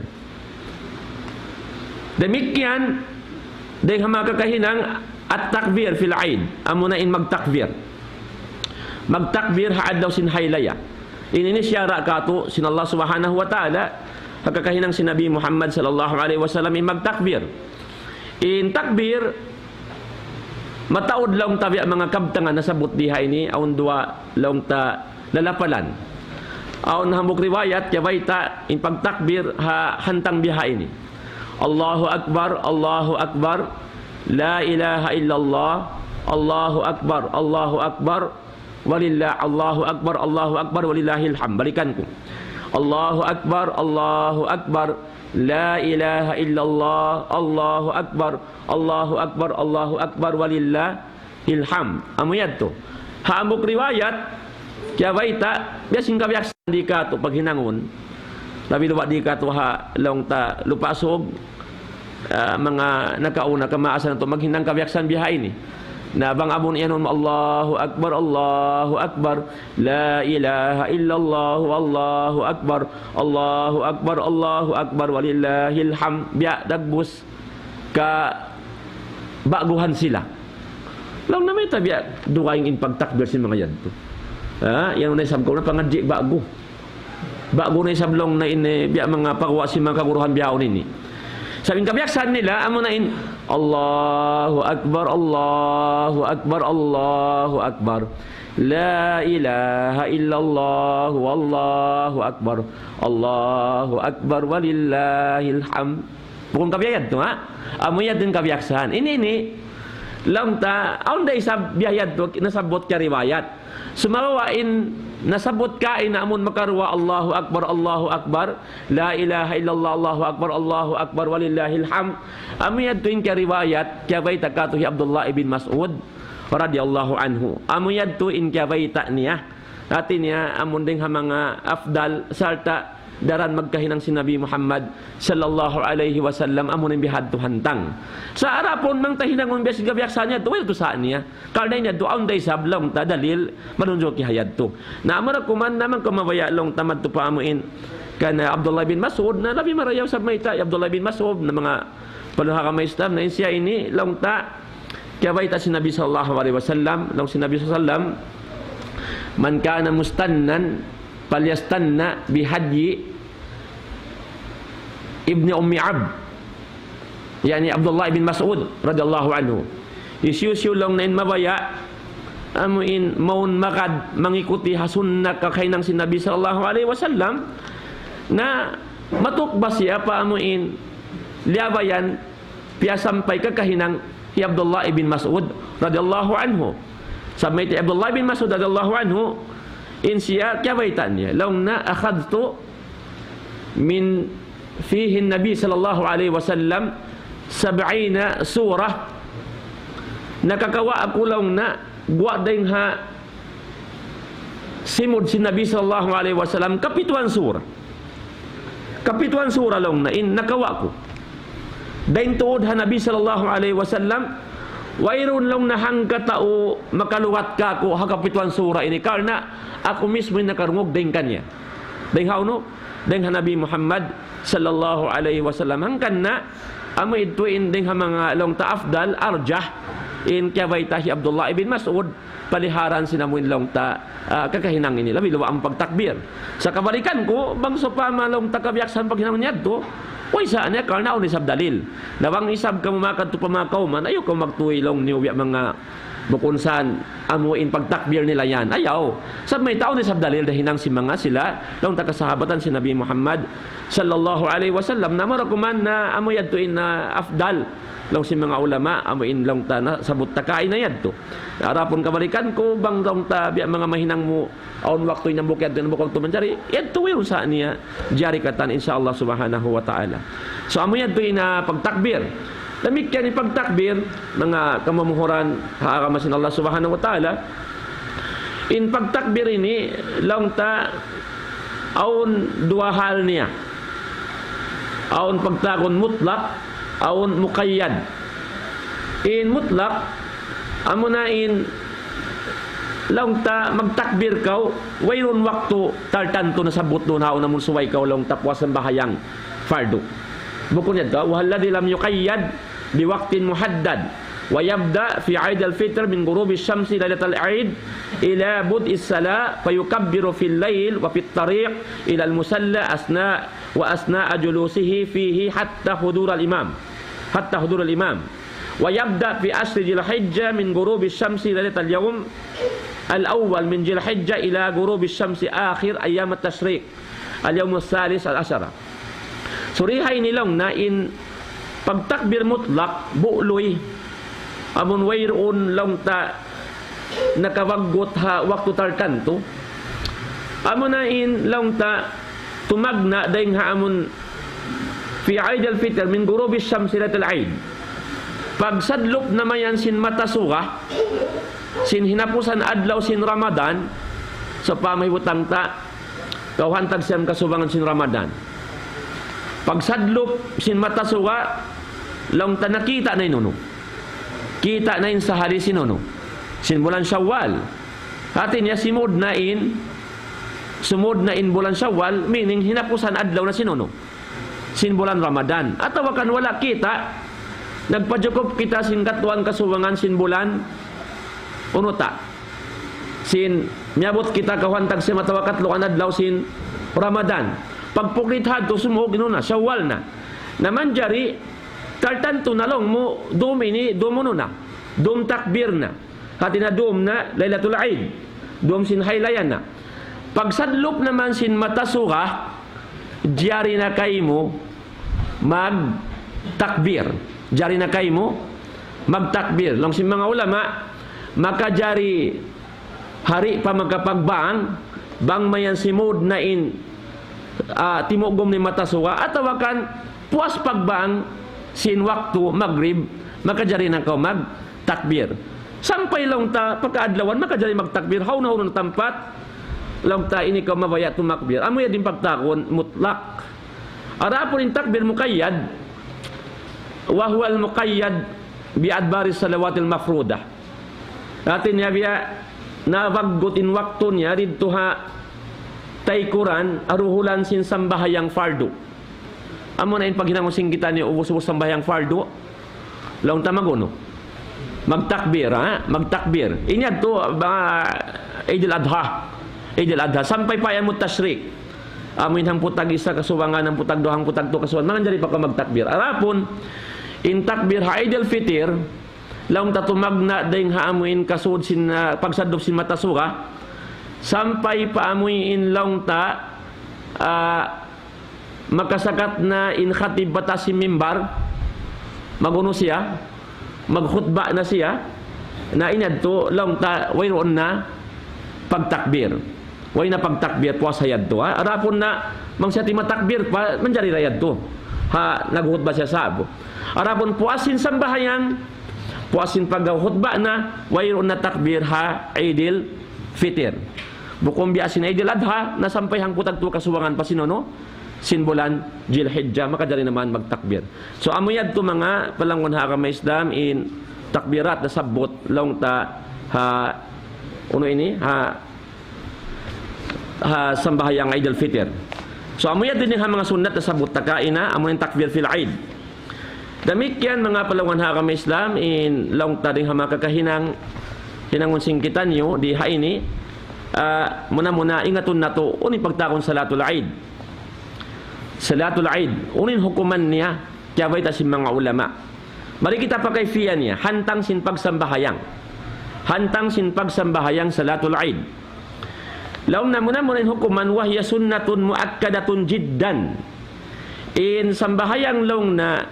Damikkiyan, dayn ha manga kakahinang التكبير في العيد. Amuna in magtakbir. Magtakbir ha adlaw sin haylaya. Ini in siyara' katu' sin Allah Subhanahu wa Ta'ala, ha kakahinang sin Nabi Muhammad sallallahu alayhi wasallam in magtakbir. In takbir, mataud laung ta biya' manga kabtangan nasabbut di ha ini, awn duwa laung ta lalapalan. Awn hambuuk riwayat, kiyabayta', in pagtakbir ha hantang biha ini. الله أكبر، الله أكبر، لا إله إلا الله، الله أكبر، الله أكبر، ولله، الله أكبر، الله أكبر، ولله الحمد. Balikan ku. الله أكبر، الله أكبر، لا إله إلا الله، الله أكبر، الله أكبر، الله أكبر، ولله الحمد. Amu yadtu. Ha hambuuk riwayat, kiyabayta', biya' sin kabiyaksahan di katu' paghinangun. Labi-labi di katu' ha laung ta Lupa' Sug, ah, manga nakauna kamaasan natu' maghinang kabiyaksahan biha ini. Na bang amun iyanun mu, الله أكبر، الله أكبر، لا إله إلا الله، الله أكبر، الله أكبر، الله أكبر، ولله الحمد. Biya' dagbus kaba'guhan sila. Laung na mayta' biya' dugaing in pagtakbir sin manga yadtu. Ha, yan na isab kaw na pangadji' ba'gu. Ba'gu na isab laung na ini, biya' manga pagguwa' sin manga kaguruhan bihaun ini. Sa' in kabiyaksahan nila, amu na in, Allahu Akbar, Allahu Akbar, Allahu Akbar. La ilaha illallah, Allahu Akbar, Allahu Akbar, walillahil hamd. Bukun ka biya' yadtu, ha? Amu yadtu in kabiyaksahan. Ini, ini, laung ta, awn da isab biya' yadtu, nasabbut ka riwayat. Sumagawa' in nasabbut kaina amun makaruwa Allahu Akbar, Allahu Akbar, la ilaha illallah, Allahu Akbar, Allahu Akbar, walillahil hamd. Amu yadtu in kariwayat, kiyabayta' katu' hi Abdullah ibn Mas'ud, radiyallahu anhu. Amu yadtu in kiyabayta' niya. Hati niya, amun dayng ha manga afdal, sarta' daran magkahinang sin Nabi Muhammad sallallahu alayhi wasallam, amu na in bihadtu hantang. Sa' adapun bang ta hinangun biya' sin kabiyaksahan niya, tuwi' tu sa' niya. Karna' in yadtu awn da isab laung ta dalil manunjuki ha yadtu. Na amura kuman na bang kaw mabaya' laung ta madtu pa amu in kan Abdullah bin Mas'ud, na labi marayaw sab mayta' hi Abdullah bin Mas'ud, na manga palangga' ha agama Islam, na in siya ini laung ta kiyabayta' sin Nabi sallallahu alayhi wasallam, laung sin Nabi sallallahu alayhi wasallam, من كان مستنا فليستن بهدي ابن أم عبد. Ya'ni Abdullah ibn Mas'ud radiyallahu anhu. Hisiyu-siyu laung na in mabaya', amu in mawn magad mangikuti ha sunnat kakahinang sin Nabi sallallahu alayhi wasallam, na matukbas siya pa amu in liyabayan piyasampay kakahinang hi Abdullah ibn Mas'ud radiyallahu anhu. Sa' mayta' hi Abdullah ibn Mas'ud radiyallahu anhu, in siya kiyabayta' niya, laung niya, أخذت من فيه النبي صلى الله عليه وسلم سبعين سورة. Nakakawa' aku laung niya, guwa' dayng ha simud sin Nabi sallallahu alayhi wasallam, kapituan sura. Kapituan sura laung niya in nakawa' ku. Dayng tuud ha Nabi sallallahu alayhi wasallam, wayruun laung niya hangka tau makaluwat kāku' ha kapituan sura ini, karna' aku mismu in nakarungug dayng kaniya. Dayng ha unu? Dayng ha Nabi Muhammad sallallahu alayhi wasallam. Hangkan na, amu yadtu in dayng ha manga laung ta afdal, arjah, in kiyabayta' hi Abdullah ibn Mas'ud, paliharan sin amu in laung ta, ah, kakahinang ini. Labi luwa' in pagtakbir. Sa' kabalikan ku, bang sawpama laung ta kabiyaksahan paghinang niya yadtu, way sa' niya karna' awn isab dalil. Na bang isab kamu makadtu pa manga kawman, ayaw kamu magtuy laung niyu biya' manga bukun san amu in pagtakbir nila yan. Ayaw. Sa' mayta' awn isab dalil dayn ha hinang sin manga sila, laung ta kasahabatan sin Nabi Muhammad sallallahu alayhi wasallam. Na amura kuman na amu yadtu in, ah, afdal. Laung sin manga ulama, amu in laung ta nasabbut ta kaina yadtu. Adapun kabalikan ku, bang laung ta biya' manga mahinang mu, awn waktu in hambuuk yadtu, in hambuuk waktu manjari, yadtu wayruun sa' niya jari katan, insya Allah subhanahu wa ta'ala. So, amu yadtu in, ah, pagtakbir. Damikkiyan in pagtakbir, manga kamamuhuran ha agama sin Allah subhanahu wa ta'ala. In pagtakbir ini, laung ta, awn duwa hal niya. Awn pagtawagun mutlak, awn muqayyad. In mutlak, amuna in laung ta magtakbir kaw, wayruun waktu tartantu nasabbut duun ha unu amun subay kaw laung ta puas sambahayang fardu. Bukun yadtu, وهو الذي لم يقيد بوقت محدد، ويبدأ في عيد الفطر من غروب الشمس ليلة العيد إلى بدء الصلاة، فيكبر في الليل وفي الطريق إلى المصلى أثناء، وأثناء جلوسه فيه حتى حضور الإمام، حتى حضور الإمام. ويبدأ في عشر ذي الحجة من غروب الشمس ليلة اليوم الأول من ذي الحجة إلى غروب الشمس آخر أيام التشريق، اليوم الثالث عشر. Suriha ini laung na in pagtakbir mutlak, bu'luy, amun wayruun laung ta nakabaggut ha waktu tartantu. Amuna in laung ta tumagna' dayng ha amun في عيد الفطر من غروب الشمس ليلة العيد. Pagsadlup na mayan sin mata suga, sin hinapusan adlaw sin Ramadan, sawpama hibutang ta, kawhantag siyam kasubangan sin Ramadan. Pagsadlup sin mata suga, laung ta nakita' na in unu. Kita' na in sahari sin unu. Sin bulan Shawwal. Hati niya simud na in, sumud na in bulan Shawwal, meaning hinapusan adlaw na sin unu. Sin bulan Ramadan. Atawa kan wala' kita', nagpajukup kita sin katuan kasubangan sin bulan, unu ta. Sin, miyabut kita kawhantag siyam atawa katluan adlaw sin Ramadan. Pagpuklit hadtu sumūng unu na, Shawwal na. Na manjari, tartantu na laung mu, dum ini, dum unu na. Dum takbir na. Hāti na dum na, Laylatul Eid. Dum sin haylaya na. Pagsadlup naman sin mata suga, jari na kaymu magtakbir. Jari na kaymu magtakbir. Laung sin manga ulama, makajari ha di' pa makapagbang, bang mayan simud na in, ah, timugum ni mata suga, atawa kan puas pagbang sin waktu magrib, makajari na kaw magtakbir. Sampay laung ta, pagkaadlawan, makajari magtakbir, hawnu-hawnu na tampat, laung ta ini kaw mabaya' tumakbir. Amu yan in pagtawagun mutlak. Adapun in takbir muqayyad, وهو المقيد بأدبار الصلوات المفروضة. Hāti niya biya' nabaggut in waktu niya didtu ha taykuran, ha duhulan sin sambahayang fardu. Amu na in paghinangun sin kitaniyu ubus-ubus sambahayang fardu, laung ta mag-unu? Magtakbir, ha? Magtakbir. Ini yadtu, ah, Eid al-Adha. Eid al-Adha. Sampay pa Ayyamut Tashriq. Amu in hangpu' tag-isa kasubangan, hangpu' tagduwa, hangpu' tagtū kasubangan. Manjari pa kaw magtakbir. Adapun, in takbir ha Eid al-Fitr, laung ta tumagna' dayng ha amu in kasud sin, ah, pagsadlup sin mata suga, sampay pa amu in laung ta, ah, makasakat na in khatib pa taas sin mimbar, mag-unu siya, magkhutba na siya, na ini yadtu, laung ta, wayruun na pagtakbir. Way na pagtakbir, puas ha yadtu, ha? Adapun na, bang siya di' matakbir pa, manjari da yadtu. Ha, nagkhutba siya sa'bu. Adapun puas sin sambahayang, puas sin pagkhutba na, wayruun na takbir ha Eidil Fitr. Bukun biya' sin Eidil Adha, na sampay hangpu' tagtū kasubangan pa sin unu, sin bulan Dhil Hijjah, makajari naman magtakbir. So, amu yadtu manga palanggun ha agama Islam in takbirat nasabbut laung ta ha, unu ini, ha, ha sambahayang Eid al-Fitr. So, amu yadtu ini ha manga sunnat nasabbut ta kaina, amu in takbir fil Eid. Damikkiyan manga palanggun ha agama Islam, in laung ta dayng ha manga kakahinang, hinangun sin kitaniyu, di ha ini, ah, muna-muna ingatun natu', unu in pagtawagun Salatul Eid. Salatul Eid, unu in hukuman niya, kiyabayta' sin manga ulama. Mari kita pa kayfiyah niya, hantang sin pagsambahayang. Hantang sin pagsambahayang Salatul Eid. Laung na muna-muna in hukuman, وهي سنة مؤكدة جدا. In sambahayang laung na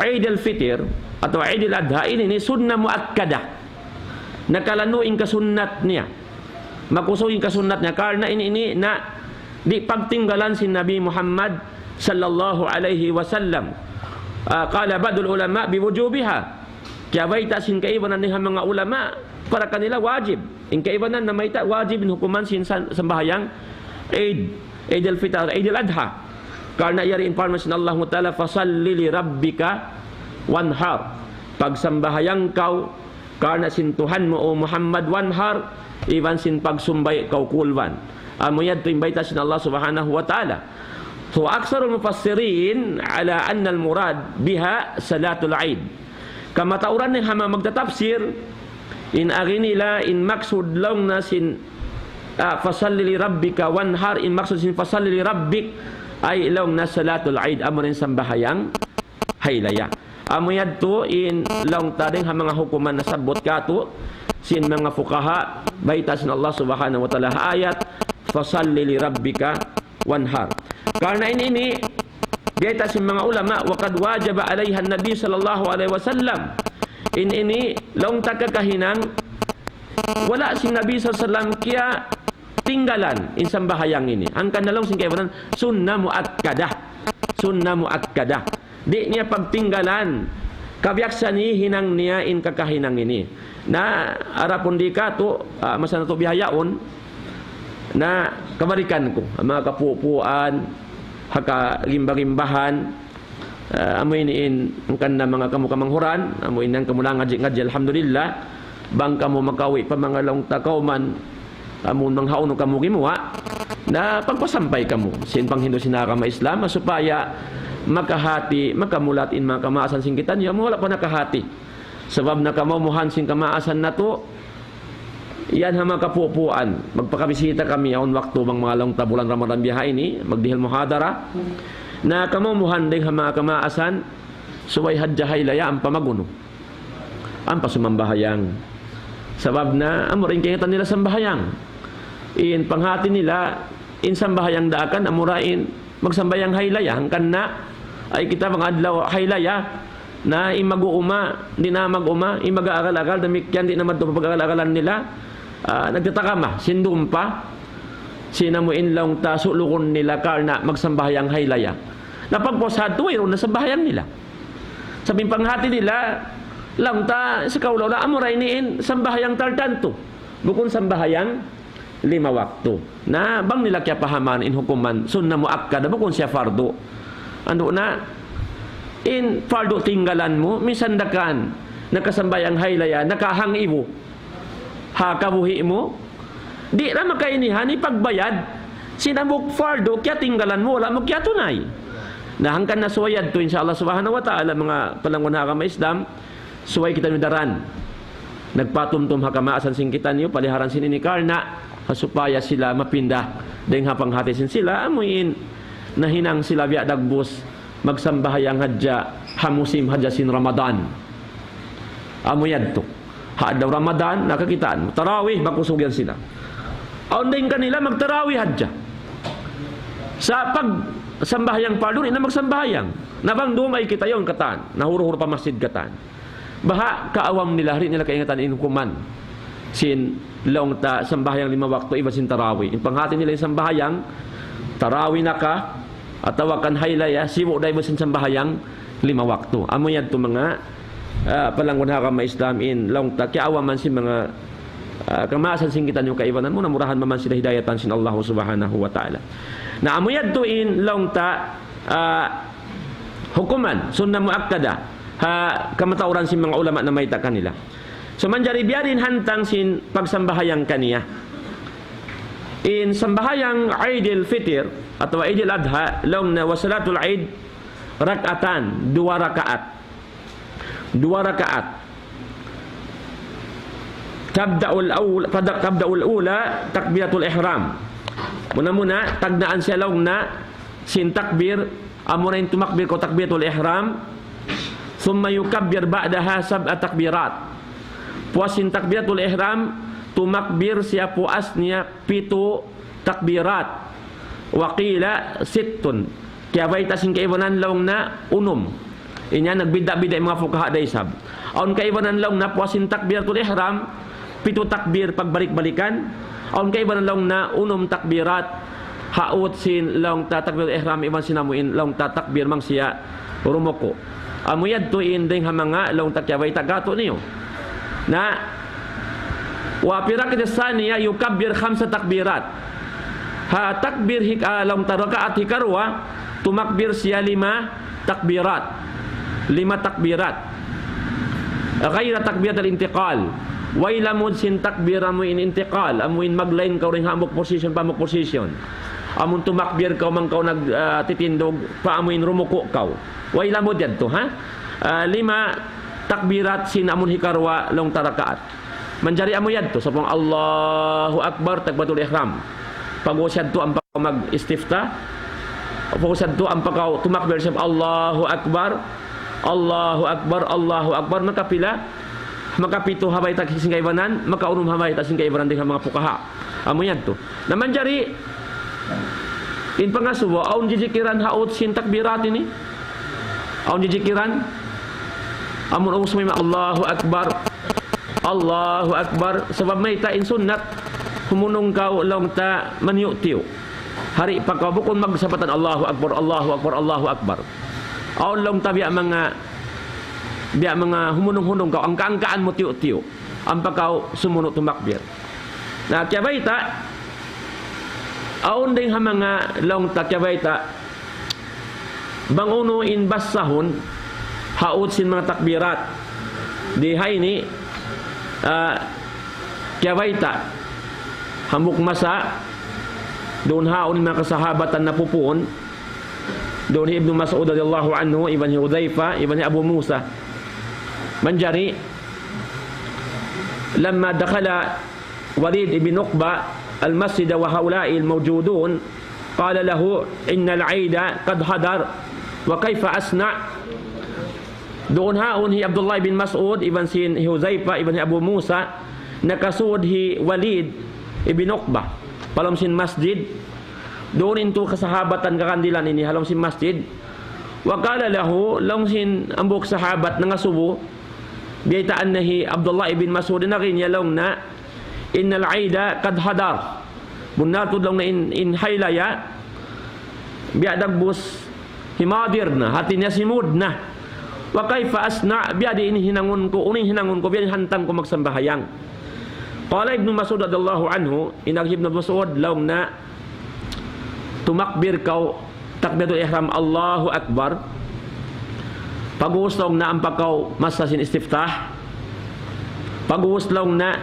Eid al-Fitr atawa Eid al-Adha, ini, ini sunnah muakkada. Nakalanu' in kasunnat niya. Makusug in kasunnat niya. Karna' ini, ini na di' pagtinggalan sin Nabi Muhammad sallallahu alayhi wasallam. Ah, قال بعض العلماء بوجوبها. Kiyabayta' sin kaibanan dayng ha manga ulama, para kanila wajib. In kaibanan namayta' wajib in hukuman sin san-, sambahayang Eid, Eid al-Fitr, Eid al-Adha. Karna' yari in parman sin Allahu Ta'ala, فصل لربك وانحر. Pagsambahayang kaw karna' sin Tuhan mu, O Muhammad, wanhar, iban sin pagsumbay' kaw kulban. Amu yadtu in bayta' sin Allah Subhanahu wa Ta'ala. So, أكثر المفسرين على أن المراد بها صلاة العيد. Kamatauran in ha manga magtatapsir, in agi nila, in maksud laung na sin, ah, فصل لربك وانحر, in maksud sin فصل لربك, ay laung na Salatul Eid, amu in sambahayang haylaya. Amu yadtu in laung ta dayng ha manga hukuman nasabbut katu', sin manga fuqaha, bayta' sin Allah Subhanahu wa Ta'ala ha ayat, فصل لربك وانحر. Karna' in ini, bayta' sin manga ulama, وقد واظب عليها النبي صلى الله عليه وسلم. In ini, laung ta kakahinang, wala' sin Nabi sallallahu alayhi wasallam kiyatinggalan in sambahayang ini. Hangkan na laung sin kaibanan, sunnah muakkadah. Sunnah muakkadah. Di' niya pagtinggalan. Kabiyaksahan hinang niya in kakahinang ini. Na, adapun di' katu', ah, masa natu' bihaun, na kabalikan ku, manga kapupuan, ha kagimba-gimbahan, ah, amu ini in, hangkan na manga kamu kamanghuran, amu ini in kamu nangadji'-ngadji', alhamdulillah, bang kamu makawi' pa manga laung ta kawman, amun manga hawnu kamu gimuwa', na pagpasampay kamu sin panghindu' sin agama Islam, supaya makahati, makamulat in manga kamaasan sin kitaniyu, amu wala' pa nakahati. Sabab nakamumuhan sin kamaasan natu', Yan ha manga kapupuan, magpakabisita kami yaun waktu bang manga laung ta bulan Ramadan biya' ha ini, magdihil muhadara. Na kamumuhan dayng ha manga kamaasan, subay hadja haylaya ampa magunu. Ampa sumambahayang. Sabab na, amura in kaingatan nila sambahayang. In panghati nila, in sambahayang daakan, amura in magsambahayang haylaya. Hangkan na, ay kita bang adlaw haylaya, na in mag-uuma, di' na mag-uuma, in mag-aagal-agal, damikkiyan di' na madtu pa pag-aagal-agalan nila, ah, nagtatakama, sin dumpa, sin amu in laung ta sulugun nila karna' magsambahayang haylaya. Na pagpuas hadtu, wayruun na sambahayang nila. Sabab in panghati nila, laung ta, sa kaula-ula, amura ini in sambahayang tartantu. Bukun sambahayang lima waktu. Na bang nila kiyapahaman in hukuman sunnah muakkada, bukun siya fardu. Anu na, in fardu tinggalan mu, misan da kan, nakasambahayang haylaya, nakahang ibu ha kabuhi' mu, di' na makainihan hipagbayad sin hambuuk fardu kiyatinggalan mu, wala' mu kiyatunay. Na hangkan na subay yadtu, insya Allah subhanahu wa ta'ala, manga palanggun ha agama Islam, subay kitaniyu daran. Nagpatumtum ha kamaasan sin kitaniyu, paliharan sin ini karna', ha supaya sila mapinda. Dayng ha panghati sin sila, amu in, nahinang sila biya' dagbus, magsambahayang hadja, ha musim hadja sin Ramadan. Amu yadtu. Ha adlaw Ramadan, na kakitaan mu. Tarawih, makusug yan sila. Awn dayng kanila, magtarawih hadja. Sa' pagsambahayang pardu, di' na magsambahayang. Na bang dum ay kita yaun katan. Nahuru-huru pa masjid katan. Baha' kaawam nila, di' nila kaingatan in hukuman sin laung ta sambahayang lima waktu iban sin tarawih. In panghati nila in sambahayang, tarawih na ka, atawa kan haylaya, sibu' da iban sin sambahayang lima waktu. Amu yadtu manga, ah, palanggun ha agama Islam in laung ta kiyaawaman sin manga, ah, kamaasan sin kitaniyu kaibanan, mura-murahan mayan sila hidayatan sin Allah subhanahu wa ta'ala. Na amu yadtu in laung ta, ah, hukuman, sunnah muakkada, ha kamatauran sin manga ulama namayta' kanila. So, manjari biya' diin hantang sin pagsambahayang kaniya. In sambahayang Eidil Fitr atawa Eidil Adha, laung niya wa salatul Eid rak'atan, duwa rakaat. Duwa rakaat. Tabda'ul awl-, pada-, tabda'ul ula takbiratul ihram. Muna-muna, tagnaan siya laung niya sin takbir, amuna in tumakbir kaw takbiratul ihram, thumma yukabbir ba'daha sab'a takbirat. Puas sin takbiratul ihram, tumakbir siya puas niya pitu takbirat. Wa qila sittun. Kiyabayta' sin kaibanan laung niya unum. Ini nagbidda'-bidda' in manga fuqaha da isab. Awn kaibanan laung niya puas sin takbiratul ihram, pitu takbir pagbalik-balikan. Awn kaibanan laung niya unum takbirat, haut sin laung ta takbiratul ihram iban sin amu in laung ta takbir bang siya rumuku'. Amu yadtu in dayng ha manga laung ta kiyabayta' kātu'niyu. Na, wa fi rak'atis saniya yukabbir khamsa takbirat. Ha takbir hik-, ah, laung ta rakaat hikaruwa, tumakbir siya lima takbirat. Lima takbirat. Ghayra takbiratil intiqal. Way lamud sin takbir amu in intiqal, amu in maglain kaw dayn ha hambuuk position pa hambuuk position. Amun tumakbir kaw bang kaw nag-, ah, titindug, pa amu in rumuku' kaw. Way lamud yadtu, ha? Ah, lima takbirat sin amun hikaruwa laung ta rakaat. Manjari amu yadtu, sapung Allahu Akbar, takbiratul ihram. Pag-ubus yadtu ampa kaw mag-istiftah. Pag-ubus yadtu ampa kaw tumakbir sab Allahu Akbar, Allahu Akbar, Allahu Akbar. Makapila? Makapitu ha bayta' sin kaibanan, makaunum ha bayta' sin kaibanan dayn ha manga fuqaha. Amu yadtu. Na manjari, in pangasubu, awn jijikiran haut sin takbirat ini? Awn jijikiran? Amun ubus mu, Allahu Akbar. Allahu Akbar. Sabab mayta' in sunnat, humunung kaw laung ta maniyu'-tiyu'. Hari pa kaw bukun magsabatan Allahu Akbar, Allahu Akbar, Allahu Akbar. Awn laung ta biya' manga, biya' manga humunung-hunung kaw, angka-angkaan mu tiyu'-tiyu'. Ampa kaw sumunu' tumakbir. Na, kiyabayta', awn dayng ha manga laung ta kiyabayta', bang unu in basahun, haut sin manga takbirat. Di ha ini, ah, kiyabayta', hambuuk masa, duun ha awn manga kasahabatan napupuun, duun hi Ibnu Mas'ud radiyallahu anhu, iban hi Hudhayfa, iban hi Abu Musa. Manjari, lamma dakhala Walid ibn Uqba المسجد وهؤلاء موجودون، قال له: إن العيد قد حضر، وكيف أصنع؟ Duun haun hi Abdullah ibn Mas'ud, iban sin hi Huzaifa, iban hi Abu Musa, nakasud hi Walid ibn Uqba pa lawm sin masjid. Duun in tu kasahabatan kakandilan ini ha lawm sin masjid. وقال له, laung sin hambuuk sahabat nangasubu, biyaytaan na hi Abdullah ibn Mas'ud, in agi niya laung niya, إن العيد قد حضر. Bunnal tuud laung niya in, in haylaya, biya' dagbus himadir na, hati niya simud na. وكيف أصنع, biya' diin in hinangun ku, unu in hinangun ku, biya' diin in hantang ku magsambahayang. قال ابن مسعود رضي الله عنه, in agi hi Ibnu Mas'ud laung niya, tumakbir kaw, takbiratul ihram, Allahu Akbar. Pag'ubus laung niya ampa kaw masa sin istiftah. Pag'ubus laung niya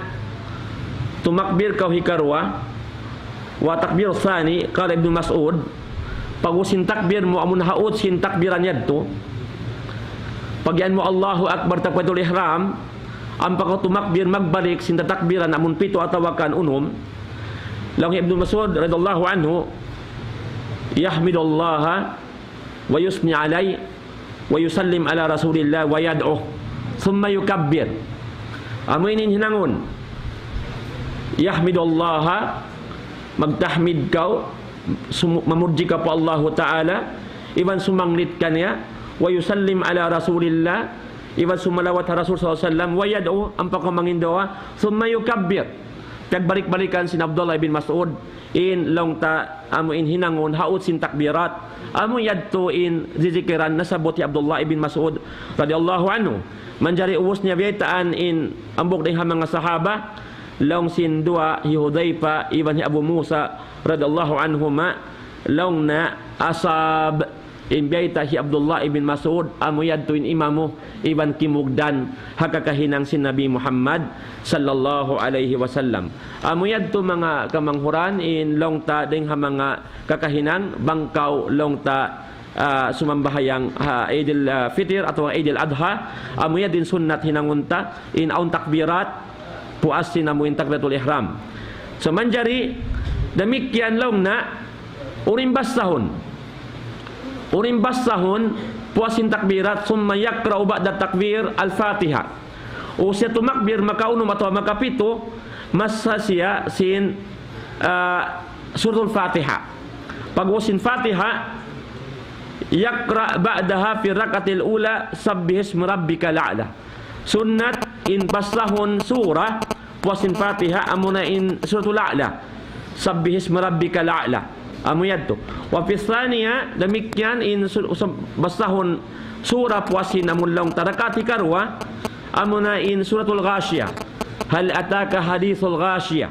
tumakbir kaw hikaruwa. وتكبير الثاني, قال ابن مسعود, pag'ubus sin takbir mu amun haut sin takbiran yadtu, pag-iyan mu Allahu Akbar, takbiratul ihram, ampa kaw tumakbir magbalik sin tatakbiran amun pitu atawa kan unum. Laung hi Ibnu Mas'ud رضي الله عنه, يحمد الله ويثني عليه ويسلم على رسول الله ويدعو ثم يكبر. Amu ini in hinangun. يحمد الله, magtahmid kaw, sumu-, mamudji kaw pa Allahu Ta'ala, iban sumanglit kaniya, ويسلم على رسول الله, iban sumalawat ha Rasul صلى الله عليه وسلم, ويدعو, ampa kaw mangin duwaa, ثم يكبر. Piyagbalik-balikan sin Abdullah ibn Mas'ud, in laung ta amu in hinangun haut sin takbirat. Amu yadtu in zizikiran nasabbut hi Abdullah ibn Mas'ud رضي الله عنه. Manjari ubus niya biyaytaan in hambuuk dayn ha manga sahaba, laung sin duwa hi Hudhayfa iban hi Abu Musa رضي الله عنهما, laung niya أصاب. In biyayta' hi Abdullah ibn Mas'ud, amu yadtu in imamu, iban kimugdan ha kakahinang sin Nabi Muhammad صلى الله عليه وسلم. Amu yadtu manga kamanghuran in laung ta dayn ha manga kakahinang bang kaw laung ta, ah, sumambahayang ha Eidil, ah, Fitr atawa Eidil Adha, amu yadtu in sunnat hinangun ta, in awn takbirat, puas sin amu in takbiratul ihram. So manjari damikkiyan laung niya, unu in basahun. Unu in basahun, puas sin takbirat, ثم يقرأ بعد التكبير الفاتحة. Ubus siya tumakbir makaunum atawa makapitu, masa siya sin, ah, Suratul Fatiha. Pag'ubus sin Fatiha, يقرأ بعدها في الركعة الأولى سبح اسم ربك الأعلى. Sunnat in basahun sura, puas sin Fatiha, amuna in Suratul A'la. سبح اسم ربك الأعلى. Amu yadtu. وفي الثانية, damikkiyan in su-, su-, basahun sura puas sin amun laung ta rakaat hikaruwa, amuna in Suratul Ghashiyah. هل أتاك حديث الغاشية.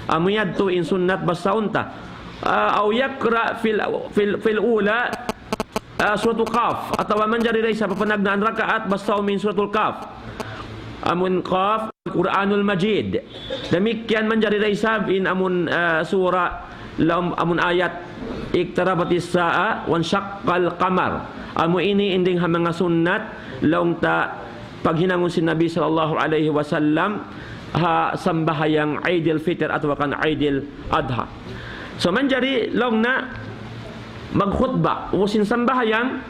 Amu yadtu in sunnat basahun ta. Ah, أو يقرأ في ال-, في ال-, في الأولى, ah, Suratul Qaf, atawa manjari da isab ha panagnaan rakaat, basahun in Suratul Qaf. Amun Qaf, Qur'anul Majid. Damikkiyan manjari da isab in amun, ah, sura, laung, amun ayat, اقتربت الساعة وانشق القمر. Amu ini in dayn ha manga sunnat, laung ta paghinangun sin Nabi صلى الله عليه وسلم ha sambahayang Eidil Fitr atawa kan Eidil Adha. So manjari laung niya magkhutba, ubus sin sambahayang,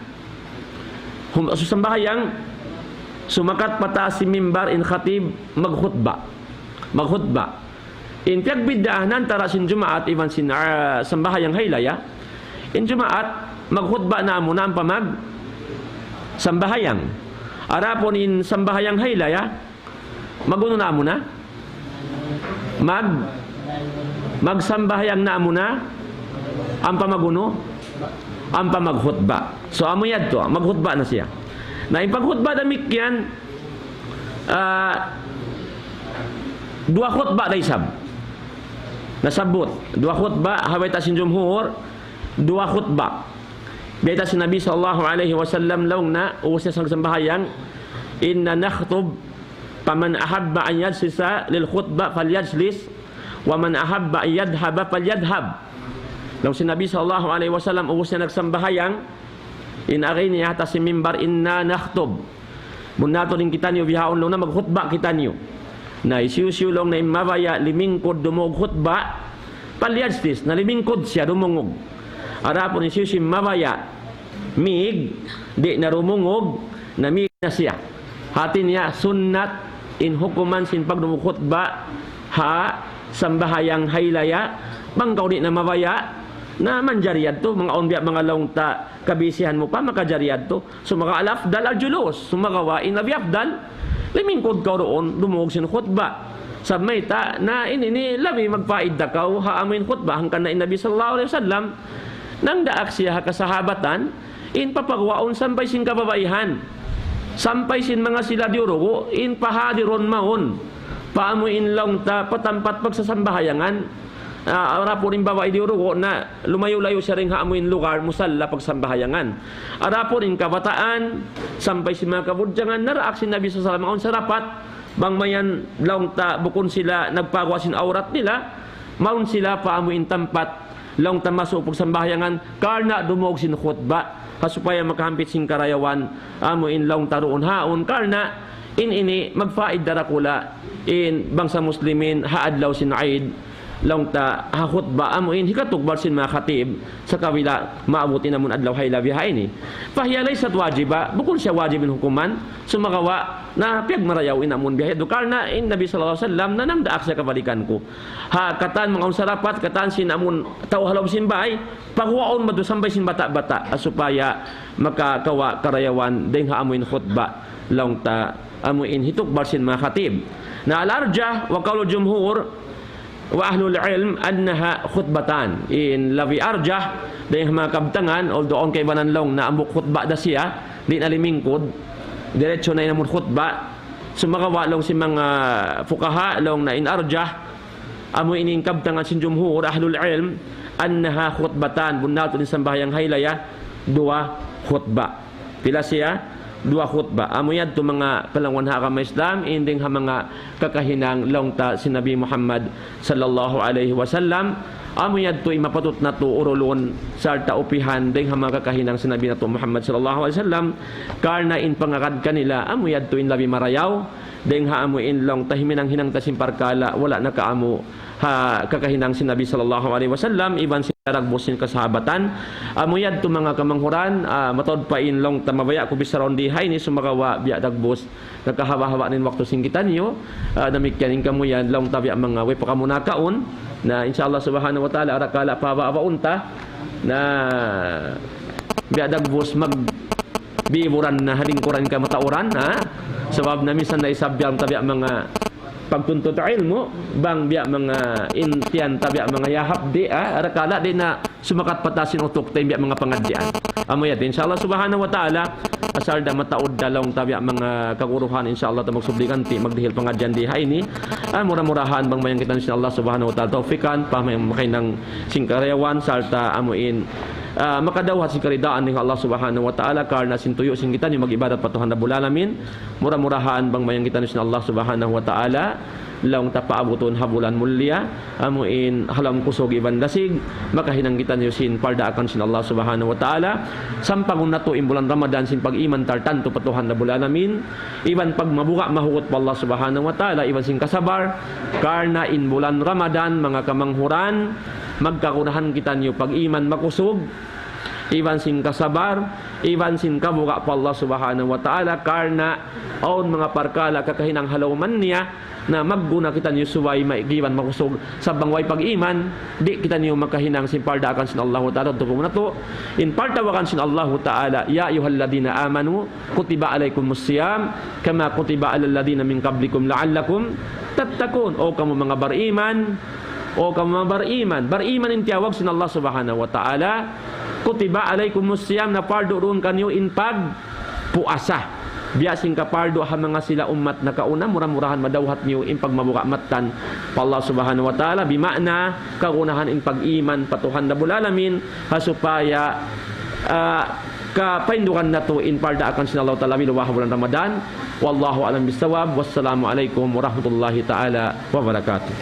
hum-, so sambahayang, sumakat pataas sin mimbar in khatib magkhutba. Magkhutba. In piyagbiddaan antara sin Jumaat iban sin, ah, sambahayang haylaya. In Jumaat, magkhutba na amuna ampa magsambahayang. Adapun in sambahayang haylaya, mag-unu na amuna? Mag-, magsambahayang na amuna, ampa mag-unu? Ampa magkhutba. So, amu yadtu, magkhutba na siya. Na, in pagkhutba damikkiyan, ah, duwa khutba da isab. Nasabbut, duwa khutba, ha bayta' sin jumhur, duwa khutba. Biyayta' sin Nabi صلى الله عليه وسلم laung niya, ubus niya sambahayang, إنا نخطب فمن أحب أن يجلس للخطبة فليجلس ومن أحب أن يذهب فليذهب. Laung sin Nabi صلى الله عليه وسلم, ubus niya nagsambahayang, in agi niya ha taas sin mimbar, إنا نخطب. Bunnal tuud in kitaniyu bihaun laung niya magkhutba kitaniyu. Na hisiyu-siyu laung niya in mabaya' limingkud dumungug khutba, فليجلس, na limingkud siya dumungug. Adapun hisiyu-siyu in mabaya' mīg, di' na dumungug, na mīg na siya. Hāti niya sunnat in hukuman sin pagdumungug khutba ha sambahayang hailaya, bang kaw di' na mabaya', na manjari yadtu, manga awn biya' manga laung ta kabisihan mu pa, makajari yadtu. Sumagawa' al-afdal al-julus. Sumagawa' in labi afdal, limingkud kaw duun, dumungug sin khutba. Sabab mayta', na in ini labi magpaida kaw ha amuin khutba. Hangkan na in Nabi sallallahu alayhi wasallam, nangdaak siya ha kasahabatan, in papaguwaun sampay sin kababaihan. Sampay sin manga sila diyurugu, in pahadirun mawn. Pa amuin laung ta, pa tampat pagsasambahayangan. Ah, adapun in babai diyurugu na lumayu'-layu' siya dayn ha amuin lugar musalla pagsambahayangan. Adapun in kabataan, sampay sin manga kabudjangan, naraak sin Nabi sallallahu alayhi wasallam, awn sarapat, bang mayan laung ta bukun sila nagpaguwa' sin awrat nila, mawn sila pa amuin tampat, laung ta masuuk pagsambahayangan, karna' dumungug sin khutba, ha supaya makahampit sin karayawan, amuin laung ta duun haun, karna' in ini magpaida dakula' in bangsa Muslimin ha adlaw sin Eid, laung ta ha khutba amuin hikatugbar sin manga khatib, sakabila maabut in amun adlaw hailaya biha ini. فهي ليست واجبة, bukun siya wajib in hukuman, sumagawa' na piyagmarayaw in amun biha yadtu. Karna' in Nabi sallallahu alayhi wasallam, na nangdaak siya kabalikan ku. Ha katan manga awn sarapat, katan sin amun tau ha lawm sin bay, paguwaun madtu sampay sin bata'-bata', ha supaya makakawa' karayawan dayn ha amuin khutba, laung ta amuin hitukbar sin manga khatib. Na al-arjah وقول الجمهور وأهل العلم أنها خطبتان. In labi arjah, dayn ha manga kabtangan, although awn kaibanan laung na hambuuk khutba da siya, di' na limingkud, diretso na in amun khutba. Sumagawa' laung sin manga fuqaha, laung na in arjah, amu ini in kabtangan sin jumhur, ahlul ilm, أنها خطبتان, bunnal tuud in sambahayang hailaya, duwa khutba. Pila siya? Duwa khutba. Amu yadtu manga palangwan ha agama Islam, in dayn ha manga kakahinang laung ta sin Nabi Muhammad sallallahu alayhi wasallam. Amu yadtu in mapatut natu' urulun sarta' upihan dayn ha manga kakahinang sin Nabi natu' Muhammad sallallahu alayhi wasallam. Karna' in pangagad kanila, amu yadtu in labi marayaw dayn ha amu in laung ta himinang-hinang ta sin parkala', wala' nakaamu ha kakahinang sin Nabi sallallahu alayhi wasallam, iban sin dagbus sin kasahabatan. Amu yadtu manga kamanghuran, ah, mataud pa in laung ta mabaya' ku bicharahun di ha ini, sumagawa' biya' dagbus nakahaba'-haba' na in waktu sin kitaniyu. Ah, damikkiyan in kamu yan, laung ta biya' manga way pa kamu nakaun. Na insha Allah subhanahu wa ta'ala, arakala' pahaba'-habaun ta. Na biya' dagbus mag- biburan na ha lingkuran kamatauran, ha? Sabab na minsan na isab biya' ta biya' manga pagtuntut ilmu', bang biya' manga in tiyan ta biya' manga yahap di', ha? Arakala' di' na sumakat pa taas in utuk ta in biya' manga pangadjian. Amu yadtu, insha Allah subhanahu wa ta'ala, asal da mataud da laung ta biya' manga kaguruhan, insha Allah ta magsubli kanti', magdihil pangadjian di ha ini. Ah, mura-murahan bang mayan kita sin Allah subhanahu wa ta'ala tawfikan, pa mayan makahinang sin karayawan, sarta' amu in ah, makadawhat sin karidaan dayn ha Allah subhanahu wa ta'ala, karna' sin tuyu' sin kitaniyu mag-ibadat pa Tuhan Rabbul Alamin. Mura-murahan bang mayan kitaniyu sin Allah subhanahu wa ta'ala, laung ta paabutun ha bulan mulia, amu in ha lawm kusug iban dasig, makahinang kitaniyu sin pardaakan sin Allah subhanahu wa ta'ala. Sampangun natu' in bulan Ramadan sin pag-iman tartantu pa Tuhan Rabbul Alamin, iban pagmabuga' mahugut pa Allah subhanahu wa ta'ala, iban sin kasabar, karna' in bulan Ramadan, manga kamanghuran, magkagunahan kitaniyu pag-iman makusug, iban sin kasabar, iban sin kabuga' pa Allah subhanahu wa ta'ala, karna' awn manga parkala' kakahinang ha lawman niya, na magguna kitaniyu subay maigiban makusug, sabab bang way pag-iman, di' kitaniyu makahinang sin pardaakan sin Allahu ta'ala, tukum natu', in partawagan sin Allahu ta'ala, يا أيها الذين آمنوا كتب عليكم الصيام كما كتب على الذين من قبلكم لعلكم تتقون. O kamu manga bariman, o kamu manga bariman. Bariman in tiyawag sin Allah subhanahu wa ta'ala. كتب عليكم الصيام, na pardu duun kaniyu in pagpuasa. Biya' sin kapardu ha manga sila ummat nakauna, mura-murahan madawhat niyu in pagmabuga' mattan pa Allah subhanahu wa ta'ala. Bima'na, kagunahan in pag-iman pa Tuhan Rabbul Alamin, ha supaya, ah, kapaindugan natu' in pardaakan sin Allah ta'ala biluwa ha bulan Ramadan. والله أعلم بالصواب. والسلام عليكم ورحمة الله تعالى وبركاته.